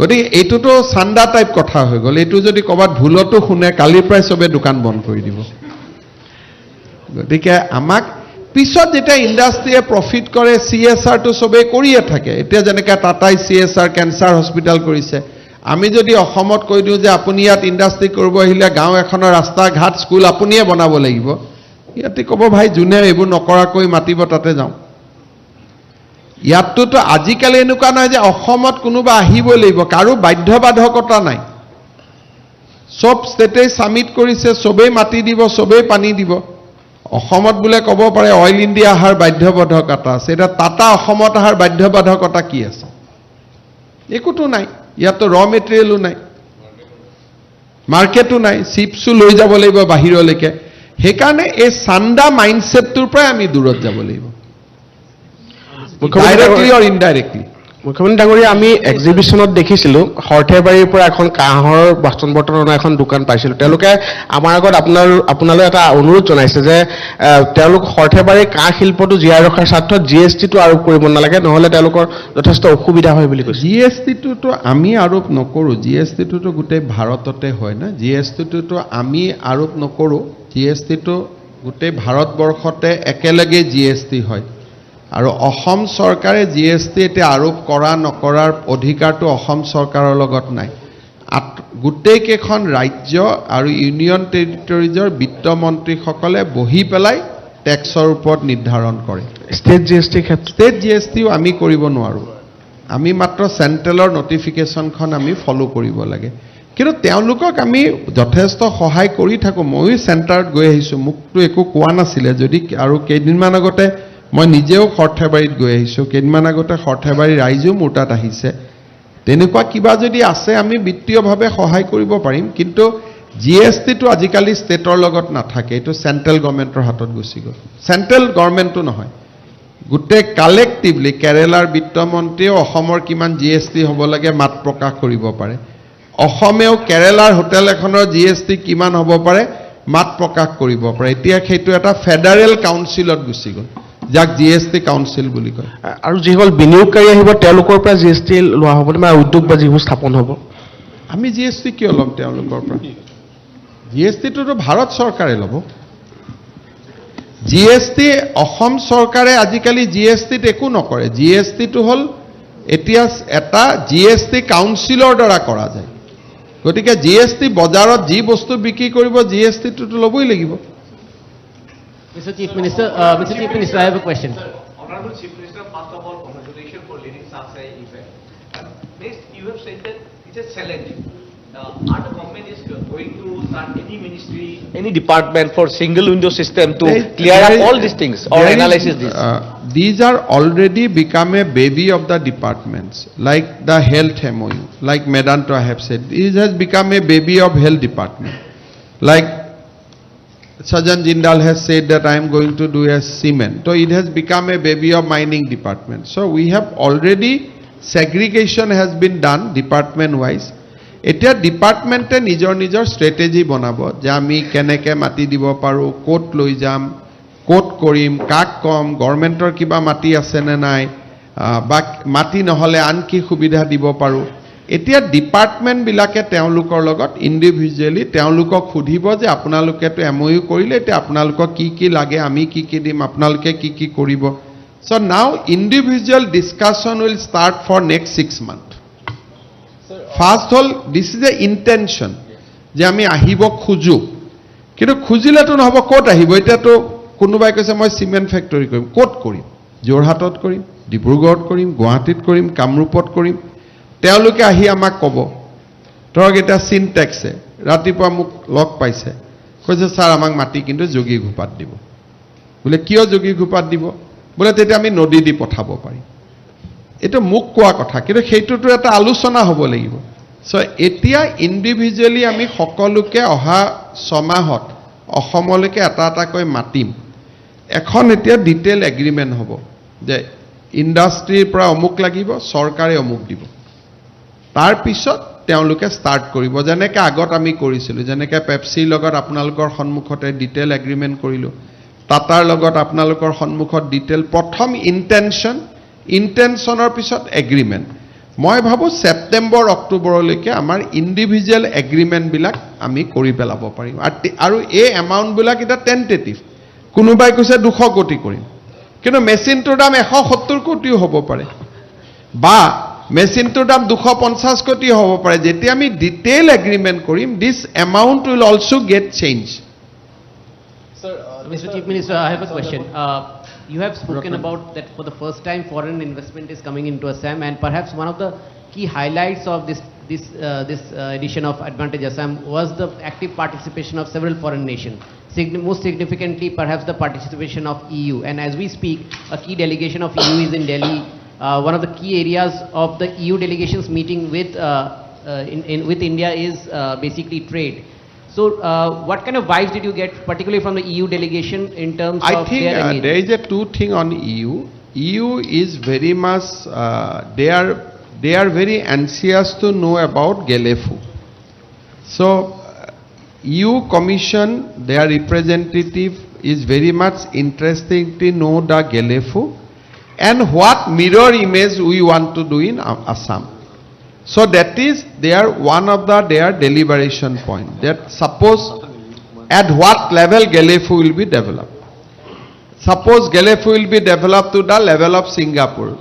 গতিকে এইটোতো চান্দা টাইপ কথা হৈ গ'ল। এইটো যদি ক'ৰবাত ভুলতো শুনে, কালিৰ পৰাই চবে দোকান বন্ধ কৰি দিব। গতিকে আমাক পিছত যেতিয়া ইণ্ডাষ্ট্ৰিয়ে প্ৰফিট কৰে, চি এছ আৰটো চবেই কৰিয়ে থাকে। এতিয়া যেনেকৈ টাটাই চিএছআৰ কেঞ্চাৰ হস্পিটেল কৰিছে, আমি যদি অসমত কৈ দিওঁ যে আপুনি ইয়াত ইণ্ডাষ্ট্ৰি কৰিব আহিলে গাঁও এখনৰ ৰাস্তা ঘাট, স্কুল আপুনিয়ে বনাব লাগিব, ইয়াতে ক'ব, ভাই, যোনে এইবোৰ নকৰাকৈ মাতিব তাতে যাওঁ। ইয়াতটোতো আজিকালি এনেকুৱা নহয় যে অসমত কোনোবা আহিবই লাগিব, কাৰো বাধ্যবাধকতা নাই। চব ষ্টেটেই ছাবমিট কৰিছে, চবেই মাটি দিব, চবেই পানী দিব। অসমত বোলে ক'ব পাৰে অইল ইণ্ডিয়া অহাৰ বাধ্যবাধকতা আছে। এতিয়া টাটা অসমত অহাৰ বাধ্যবাধকতা কি আছে? একোতো নাই। ইয়াততো ৰ মেটেৰিয়েলো নাই, মাৰ্কেটো নাই, চিপছো লৈ যাব লাগিব বাহিৰলৈকে। সেইকাৰণে এই চান্দা মাইণ্ডছেটটোৰ পৰাই আমি দূৰত যাব লাগিব, ডাইৰেক্টলি অৰ ইনডাইৰেক্টলি। মুখ্যমন্ত্ৰী ডাঙৰীয়া, আমি এক্সিবিশ্যনত দেখিছিলোঁ, সৰ্থেবাৰীৰ পৰা এখন কাঁহৰ বাচন বৰ্তনৰ এখন দোকান পাইছিলোঁ। তেওঁলোকে আমাৰ আগত আপোনালৈ এটা অনুৰোধ জনাইছে যে তেওঁলোক সৰ্থেবাৰীৰ কাঁহ শিল্পটো জীয়াই ৰখাৰ স্বাৰ্থত জি এছ টিটো আৰোপ কৰিব নালাগে, নহ'লে তেওঁলোকৰ যথেষ্ট অসুবিধা হয় বুলি কৈছে। জি এছ টিটোতো আমি আৰোপ নকৰোঁ। জি এছ টিটোতো গোটেই ভাৰততে হয় না। জি এছ টিটোতো আমি আৰোপ নকৰোঁ। জি এছ টিটো গোটেই ভাৰতবৰ্ষতে একেলগে জি এছ টি হয়। আৰু অসম চৰকাৰে জি এছ টি এতিয়া আৰোপ কৰা নকৰাৰ অধিকাৰটো অসম চৰকাৰৰ লগত নাই। গোটেইকেইখন ৰাজ্য আৰু ইউনিয়ন টেৰিটৰিজৰ বিত্তমন্ত্ৰীসকলে বহি পেলাই টেক্সৰ ওপৰত নিৰ্ধাৰণ কৰে। ষ্টেট জি এছ টিৰ ক্ষেত্ৰত? ষ্টেট জি এছ টিও আমি কৰিব নোৱাৰোঁ। আমি মাত্ৰ চেণ্ট্ৰেলৰ নটিফিকেশ্যনখন আমি ফ'ল' কৰিব লাগে। কিন্তু তেওঁলোকক আমি যথেষ্ট সহায় কৰি থাকোঁ। ময়ো চেণ্টাৰত গৈ আহিছোঁ, মোকতো একো কোৱা নাছিলে যদি। আৰু কেইদিনমান আগতে মই নিজেও সৰ্থেবাৰীত গৈ আহিছোঁ। কেইদিনমান আগতে সৰ্থেবাৰীৰ ৰাইজেও মোৰ তাত আহিছে। তেনেকুৱা কিবা যদি আছে, আমি বিত্তীয়ভাৱে সহায় কৰিব পাৰিম। কিন্তু জি এছ টিটো আজিকালি ষ্টেটৰ লগত নাথাকে, এইটো চেণ্ট্ৰেল গভৰ্ণমেণ্টৰ হাতত গুচি গ'ল। চেণ্ট্ৰেল গভৰ্ণমেণ্টটো নহয়, গোটেই কালেক্টিভলি কেৰেলাৰ বিত্তমন্ত্ৰীয়েও অসমৰ কিমান জি এছ টি হ'ব লাগে মাত প্ৰকাশ কৰিব পাৰে, অসমেও কেৰেলাৰ হোটেল এখনৰ জি এছ টি কিমান হ'ব পাৰে মাত প্ৰকাশ কৰিব পাৰে। এতিয়া সেইটো এটা ফেডাৰেল কাউন্সিলত গুচি গ'ল, যাক জি এছ টি কাউন্সিল বুলি কয়। আৰু যিসকল বিনিয়োগকাৰী আহিব, তেওঁলোকৰ পৰা জি এছ টি লোৱা হ'ব নে, মানে উদ্যোগ বা যিবোৰ স্থাপন হ'ব? আমি জি এছ টি কিয় ল'ম তেওঁলোকৰ পৰা? জি এছ টিটোতো ভাৰত চৰকাৰে ল'ব জি এছ টি। অসম চৰকাৰে আজিকালি জি এছ টিত একো নকৰে। জি এছ টিটো হ'ল এতিয়া এটা জি এছ টি কাউন্সিলৰ দ্বাৰা কৰা যায়। গতিকে জি এছ টি বজাৰত যি বস্তু বিক্ৰী কৰিব, জি এছ টিটোতো ল'বই লাগিব। Mr. Chief Minister, Mr. Chief Minister, I have a question. Honorable Chief Minister, first of all, congratulations for leading such a event. And next, you have said that it's a challenge. Are the government is going to start any ministry, any department for single window system to clear up all these things or analysis this? These are already become a baby of the departments, like the health MOU, like Medanta I have said. This has become a baby of health department. Like Sajjan Jindal has said that I am going to do a cement. So it has become a baby of mining department. So we have already, segregation has been done department wise. এতিয়া ডিপাৰ্টমেণ্টে নিজৰ নিজৰ ষ্ট্ৰেটেজি বনাব যে আমি কেনেকৈ মাটি দিব পাৰোঁ, ক'ত লৈ যাম, ক'ত কৰিম, কাক ক'ম, গভৰ্ণমেণ্টৰ কিবা মাটি আছেনে নাই, বা মাটি নহ'লে আন কি সুবিধা দিব পাৰোঁ। এতিয়া ডিপাৰ্টমেণ্টবিলাকে তেওঁলোকৰ লগত ইণ্ডিভিজুৱেলি তেওঁলোকক সুধিব যে আপোনালোকেতো এম অ' ইউ কৰিলে, এতিয়া আপোনালোকক কি কি লাগে, আমি কি কি দিম, আপোনালোকে কি কি কৰিব। So now individual discussion will start for next 6 month. First হ'ল this is a intention যে আমি আহিব খোজোঁ। কিন্তু খুজিলেতো নহ'ব, ক'ত আহিব? এতিয়াতো কোনোবাই কৈছে মই চিমেণ্ট ফেক্টৰী কৰিম। ক'ত কৰিম? যোৰহাটত কৰিম, ডিব্ৰুগড়ত কৰিম, গুৱাহাটীত কৰিম, কামৰূপত কৰিম? তেওঁলোকে আহি আমাক ক'ব। ধৰক এতিয়া চিনটেক্সে ৰাতিপুৱা মোক লগ পাইছে, কৈছে, ছাৰ, আমাক মাটি কিন্তু যোগীঘোপাত দিব। বোলে, কিয় যোগীঘোপাত দিব? বোলে, তেতিয়া আমি নদী দি পঠাব পাৰিম। এইটো মোক কোৱা কথা, কিন্তু সেইটোতো এটা আলোচনা হ'ব লাগিব। চ' এতিয়া ইণ্ডিভিজুৱেলি আমি সকলোকে অহা ছমাহত অসমলৈকে এটা এটাকৈ মাতিম। এখন এতিয়া ডিটেইল এগ্ৰিমেণ্ট হ'ব যে ইণ্ডাষ্ট্ৰীৰ পৰা অমুক লাগিব, চৰকাৰে অমুক দিব। তাৰপিছত তেওঁলোকে ষ্টাৰ্ট কৰিব, যেনেকৈ আগত আমি কৰিছিলোঁ, যেনেকৈ পেপচিৰ লগত আপোনালোকৰ সন্মুখতে ডিটেইল এগ্ৰিমেণ্ট কৰিলোঁ, টাটাৰ লগত আপোনালোকৰ সন্মুখত ডিটেইল, প্ৰথম ইণ্টেনশ্যন, ইণ্টেনশ্যনৰ পিছত এগ্ৰিমেণ্ট। মই ভাবোঁ ছেপ্টেম্বৰ অক্টোবৰলৈকে আমাৰ ইণ্ডিভিজুৱেল এগ্ৰিমেণ্টবিলাক আমি কৰি পেলাব পাৰিম। আৰু এই এমাউণ্টবিলাক এতিয়া টেণ্টেটিভ। কোনোবাই কৈছে 200 কোটি কৰিম, কিন্তু মেচিনটোৰ দাম 170 কোটিও হ'ব পাৰে বা মেচিনটোৰ দাম 250 কোটি হ'ব পাৰে। যেতিয়া আমি ডিটেইল এগ্ৰিমেণ্ট কৰিম, this amount will also get change. Mr. Chief Minister, I have a question. You have spoken about that for the first time foreign investment is coming into Assam, and perhaps one of the key highlights of this edition of Advantage Assam was the active participation of several foreign nations. Most significantly, perhaps the participation of EU. And as we speak, a key delegation of EU is in Delhi. One of the key areas of the EU delegations meeting with India is basically trade. So, what kind of vibes did you get, particularly from the EU delegation, in terms I of think their engagement? There is a two thing on EU. EU is very much, they are very anxious to know about Gelephu. So, EU Commission, their representative is very much interested to know the Gelephu and what mirror image we want to do in Assam. So that is their one of the their deliberation point, that suppose at what level Gelephu will be developed. Suppose Gelephu will be developed to the level of Singapore,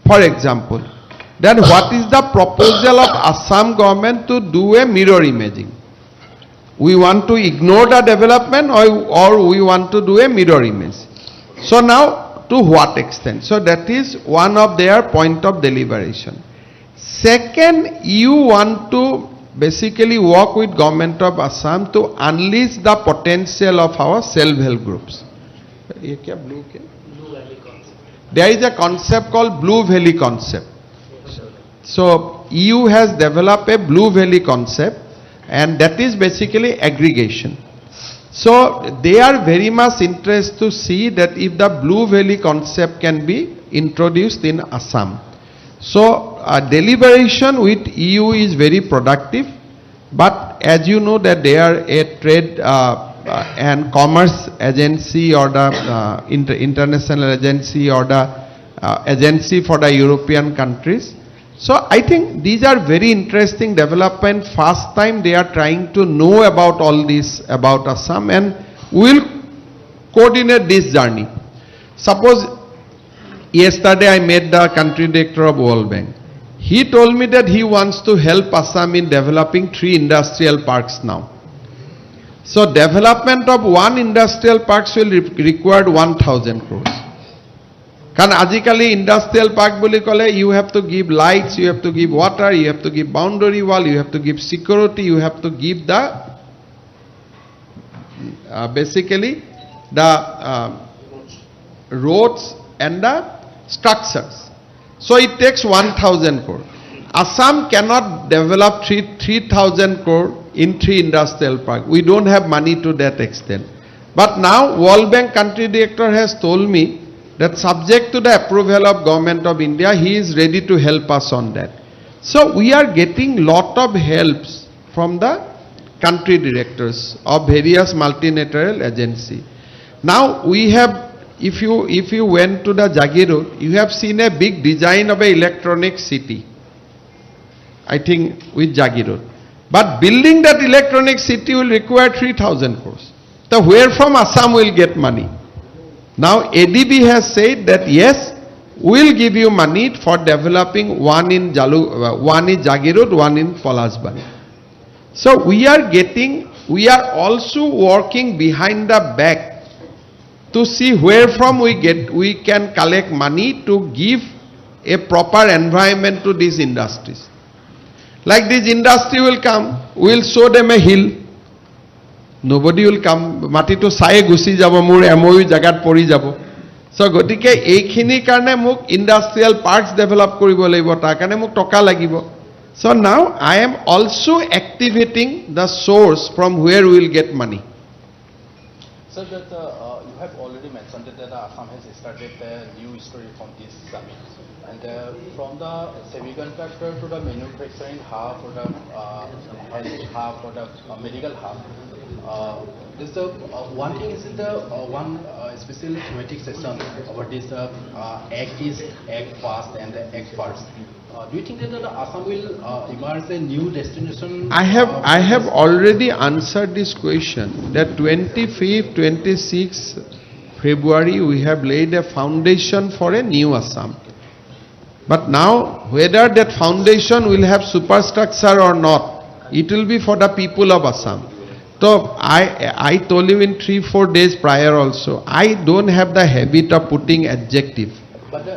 for example, then what is the proposal of Assam government to do a mirror imaging? We want to ignore the development or we want to do a mirror image. So now, to what extent? So that is one of their point of deliberation. Second, you want to basically work with government of Assam to unleash the potential of our self-help groups. ये क्या blue क्या? There is a concept called Blue Valley concept. So EU has developed a Blue Valley concept, And that is basically aggregation. So they are very much interested to see that if the Blue Valley concept can be introduced in Assam. So deliberation with EU is very productive, but as you know that they are a trade and commerce agency or the international agency or the agency for the European countries. So I think these are very interesting development. First time they are trying to know about all this about Assam, and we'll coordinate this journey. Suppose yesterday I met the country director of World Bank. He told me that he wants to help Assam in developing three industrial parks now. So development of one industrial parks will require 1000 crores. কাৰণ আজিকালি ইণ্ডাষ্ট্ৰিয়েল পাৰ্ক বুলি ক'লে you have to give lights, you have to give water, you have to give boundary wall, you have to give security, you have to give the basically the roads and the structures. So it takes 1000 crore. Assam cannot develop 3000 crore in three industrial park. We don't have money to that extent. But now World Bank country director has told me that subject to the approval of Government of India, he is ready to help us on that. So we are getting lot of helps from the country directors of various multilateral agency. Now we have, if you went to the Jagiroad, you have seen a big design of a electronic city. I think with Jagiroad. But building that electronic city will require 3000 crores. So where from Assam will get money? Now ADB has said that yes, we'll give you money for developing one in one in Jagiroad, one in Palasbari. So we are also working behind the back to see where from we can collect money to give a proper environment to these industries. Like this industry will come, we'll show them a hill. Nobody will come, মাটিটো চায়ে গুচি যাব, মোৰ এম অ' ইউ জেগাত পৰি যাব। চ' গতিকে এইখিনিৰ কাৰণে মোক ইণ্ডাষ্ট্ৰিয়েল পাৰ্কছ ডেভেলপ কৰিব লাগিব, তাৰ কাৰণে মোক টকা লাগিব। So now I am also activating the source from where we'll get money. Sir, that you have already mentioned that Assam has started a new story from this summit. And from the semiconductor to the manufacturing hub or the health hub or the medical hub, this the one thing is in the one special thematic session over this Act East, Act Fast and the Act First. Do you think that the Assam will emerge a new destination? I have already answered this question that 25th, 26th February we have laid a foundation for a new Assam. But now whether that foundation will have superstructure or not, it will be for the people of Assam. So I told you in 3-4 days prior also, I don't have the habit of putting adjective. But the,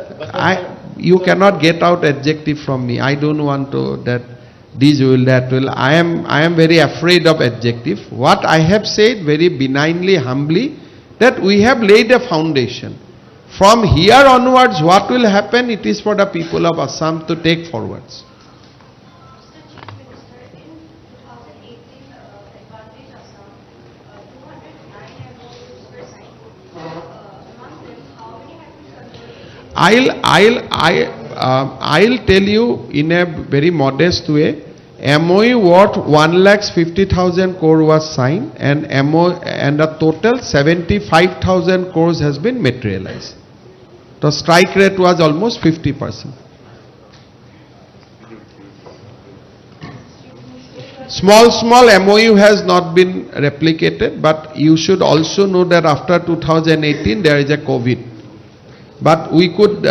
You cannot get out adjective from me. I don't want to that this will, that will. I am very afraid of adjective. What I have said very benignly, humbly, that we have laid a foundation. From here onwards, what will happen, it is for the people of Assam to take forwards. Mr. Chief Minister, in 2018, Advantage Assam, 209 MOUs were signed. Among them, how many have been converted? I'll tell you in a very modest way, MOU worth 1,50,000 crore was signed and MO and the total 75,000 crores has been materialized. The strike rate was almost 50%. Small, small MOU has not been replicated, but you should also know that after 2018 there is a COVID. But we could,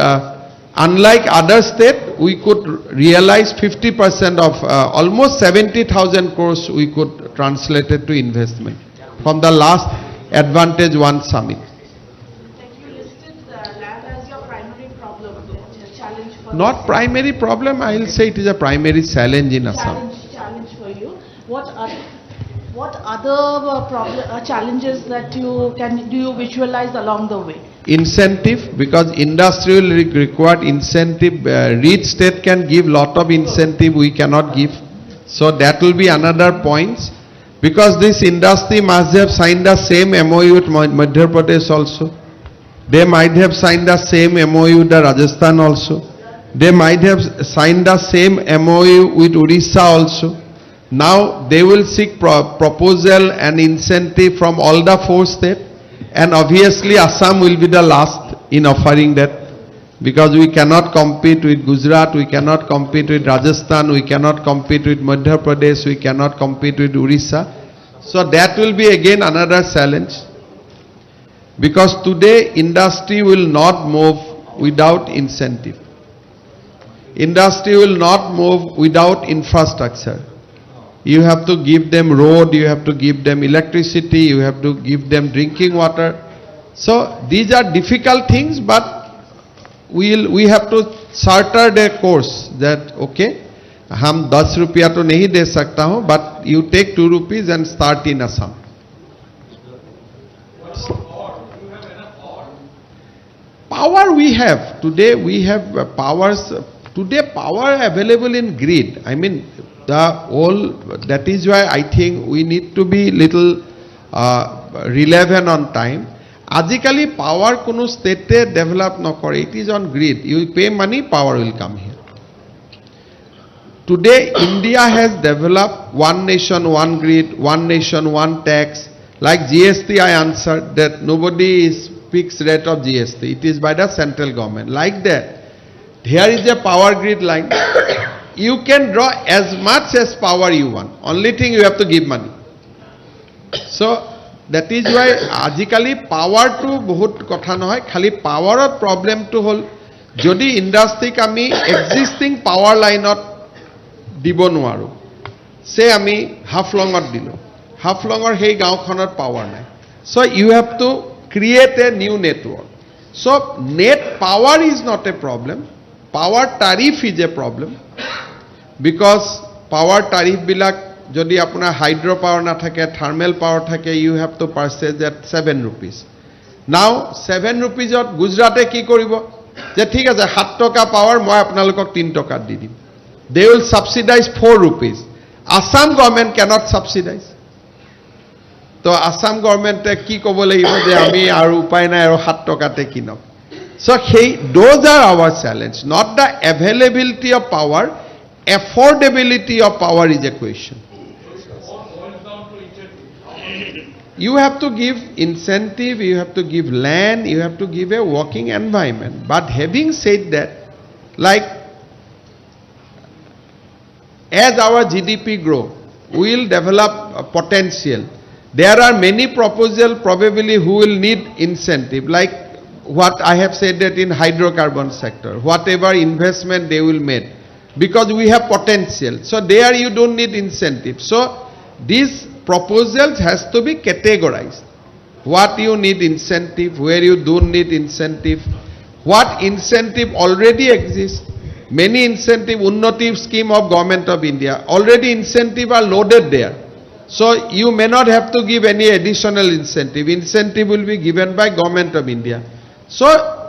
unlike other state, we could realize 50% of, almost 70,000 crores we could translate it to investment from the last Advantage One summit. Like you listed the land as your primary problem, challenge for Not the primary problem, I will say it is a primary challenge in Assam. Challenge for you. What other problem, challenges that you can, do you visualize along the way? Incentive, because industry will require incentive. Rich state can give lot of incentive, we cannot give. So that will be another point, because this industry must have signed the same MOU with Madhya Pradesh also. They might have signed the same MOU with the Rajasthan also. They might have signed the same MOU with Orissa also. Now they will seek proposal and incentive from all the four states, and obviously Assam will be the last in offering that, because we cannot compete with Gujarat, we cannot compete with Rajasthan, we cannot compete with Madhya Pradesh, we cannot compete with Orissa. So that will be again another challenge, because today industry will not move without incentive. Industry will not move without infrastructure. You have to give them road, you have to give them electricity, you have to give them drinking water. So these are difficult things, but we have to charter the course that okay, हम दस रुपया तो नहीं दे सकता हूँ, but you take ₹2 and start in Assam. Power we have. Today we have powers. Today power available in grid. I mean, the whole, that is why I think we need to be little relevant on time. আজিকালি power কোনো state develop নকৰে. It is on grid. You pay money, power will come here. Today India has developed one nation, one grid, one nation, one tax. Like GST, I answered that nobody is fixed rate of GST. It is by the central government. Like that, here is a power grid line. You can draw as much as power you want. Only thing, you have to give money. So that is why আজিকালি পাৱাৰটো বহুত কথা নহয়, খালি পাৱাৰত প্ৰব্লেমটো হ'ল যদি ইণ্ডাষ্ট্ৰিক আমি এক্সিষ্টিং পাৱাৰ লাইনত দিব নোৱাৰোঁ, চে আমি হাফলঙত দিলোঁ, হাফলঙৰ সেই গাঁওখনত পাৱাৰ নাই। So you have to create a new network. So net power is not a problem. Power tariff is a problem, because power টাৰিফবিলাক যদি আপোনাৰ হাইড্ৰ' পাৱাৰ নাথাকে, থাৰ্মেল পাৱাৰ থাকে, you have to purchase at ₹7. Now 7 ৰুপিজত গুজৰাটে কি কৰিব যে ঠিক আছে, সাত টকা পাৱাৰ মই আপোনালোকক তিনি টকাত দি দিম। They will subsidize ₹4. Assam government cannot subsidize. তো আছাম গভৰ্ণমেণ্টে কি ক'ব লাগিব যে আমি আৰু উপায় নাই আৰু সাত টকাতে কিনক। চ' সেই those are our challenge, not the availability of power. Affordability of power is a question. You have to give incentive, you have to give land, you have to give a working environment. But having said that, like as our GDP grow, we will develop a potential. There are many proposals probably who will need incentive, like what I have said that in hydrocarbon sector, whatever investment they will make, because we have potential. So there you don't need incentive. So these proposals has to be categorized. What you need incentive, where you don't need incentive, what incentive already exists. Many incentive, Unnati scheme of Government of India, already incentive are loaded there. So you may not have to give any additional incentive. Incentive will be given by Government of India. So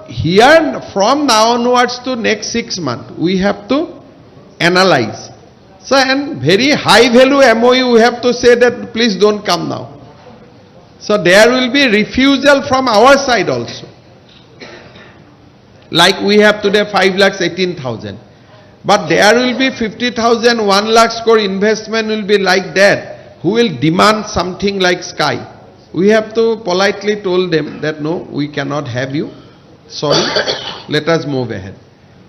here from now onwards to next 6 months, we have to analyze. So and very high value MOU, we have to say that please don't come now. So there will be refusal from our side also. Like we have today 5,18,000. But there will be 50,000, 1 lakh crore investment will be like that, who will demand something like sky. We have to politely told them that no, we cannot have you. Sorry, let us move ahead.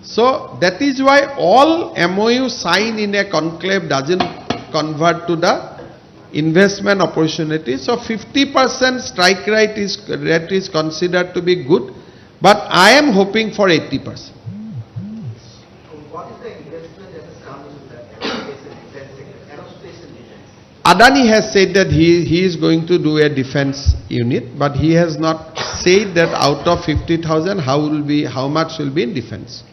So that is why all MOU signed in a conclave doesn't convert to the investment opportunity. So 50% strike rate is considered to be good, but I am hoping for 80%. What is the investment that has come into the aerospace and defense sector? Aerospace and defense. Adani has said that he is going to do a defense unit, but he has not said that out of 50,000, how much will be in defense.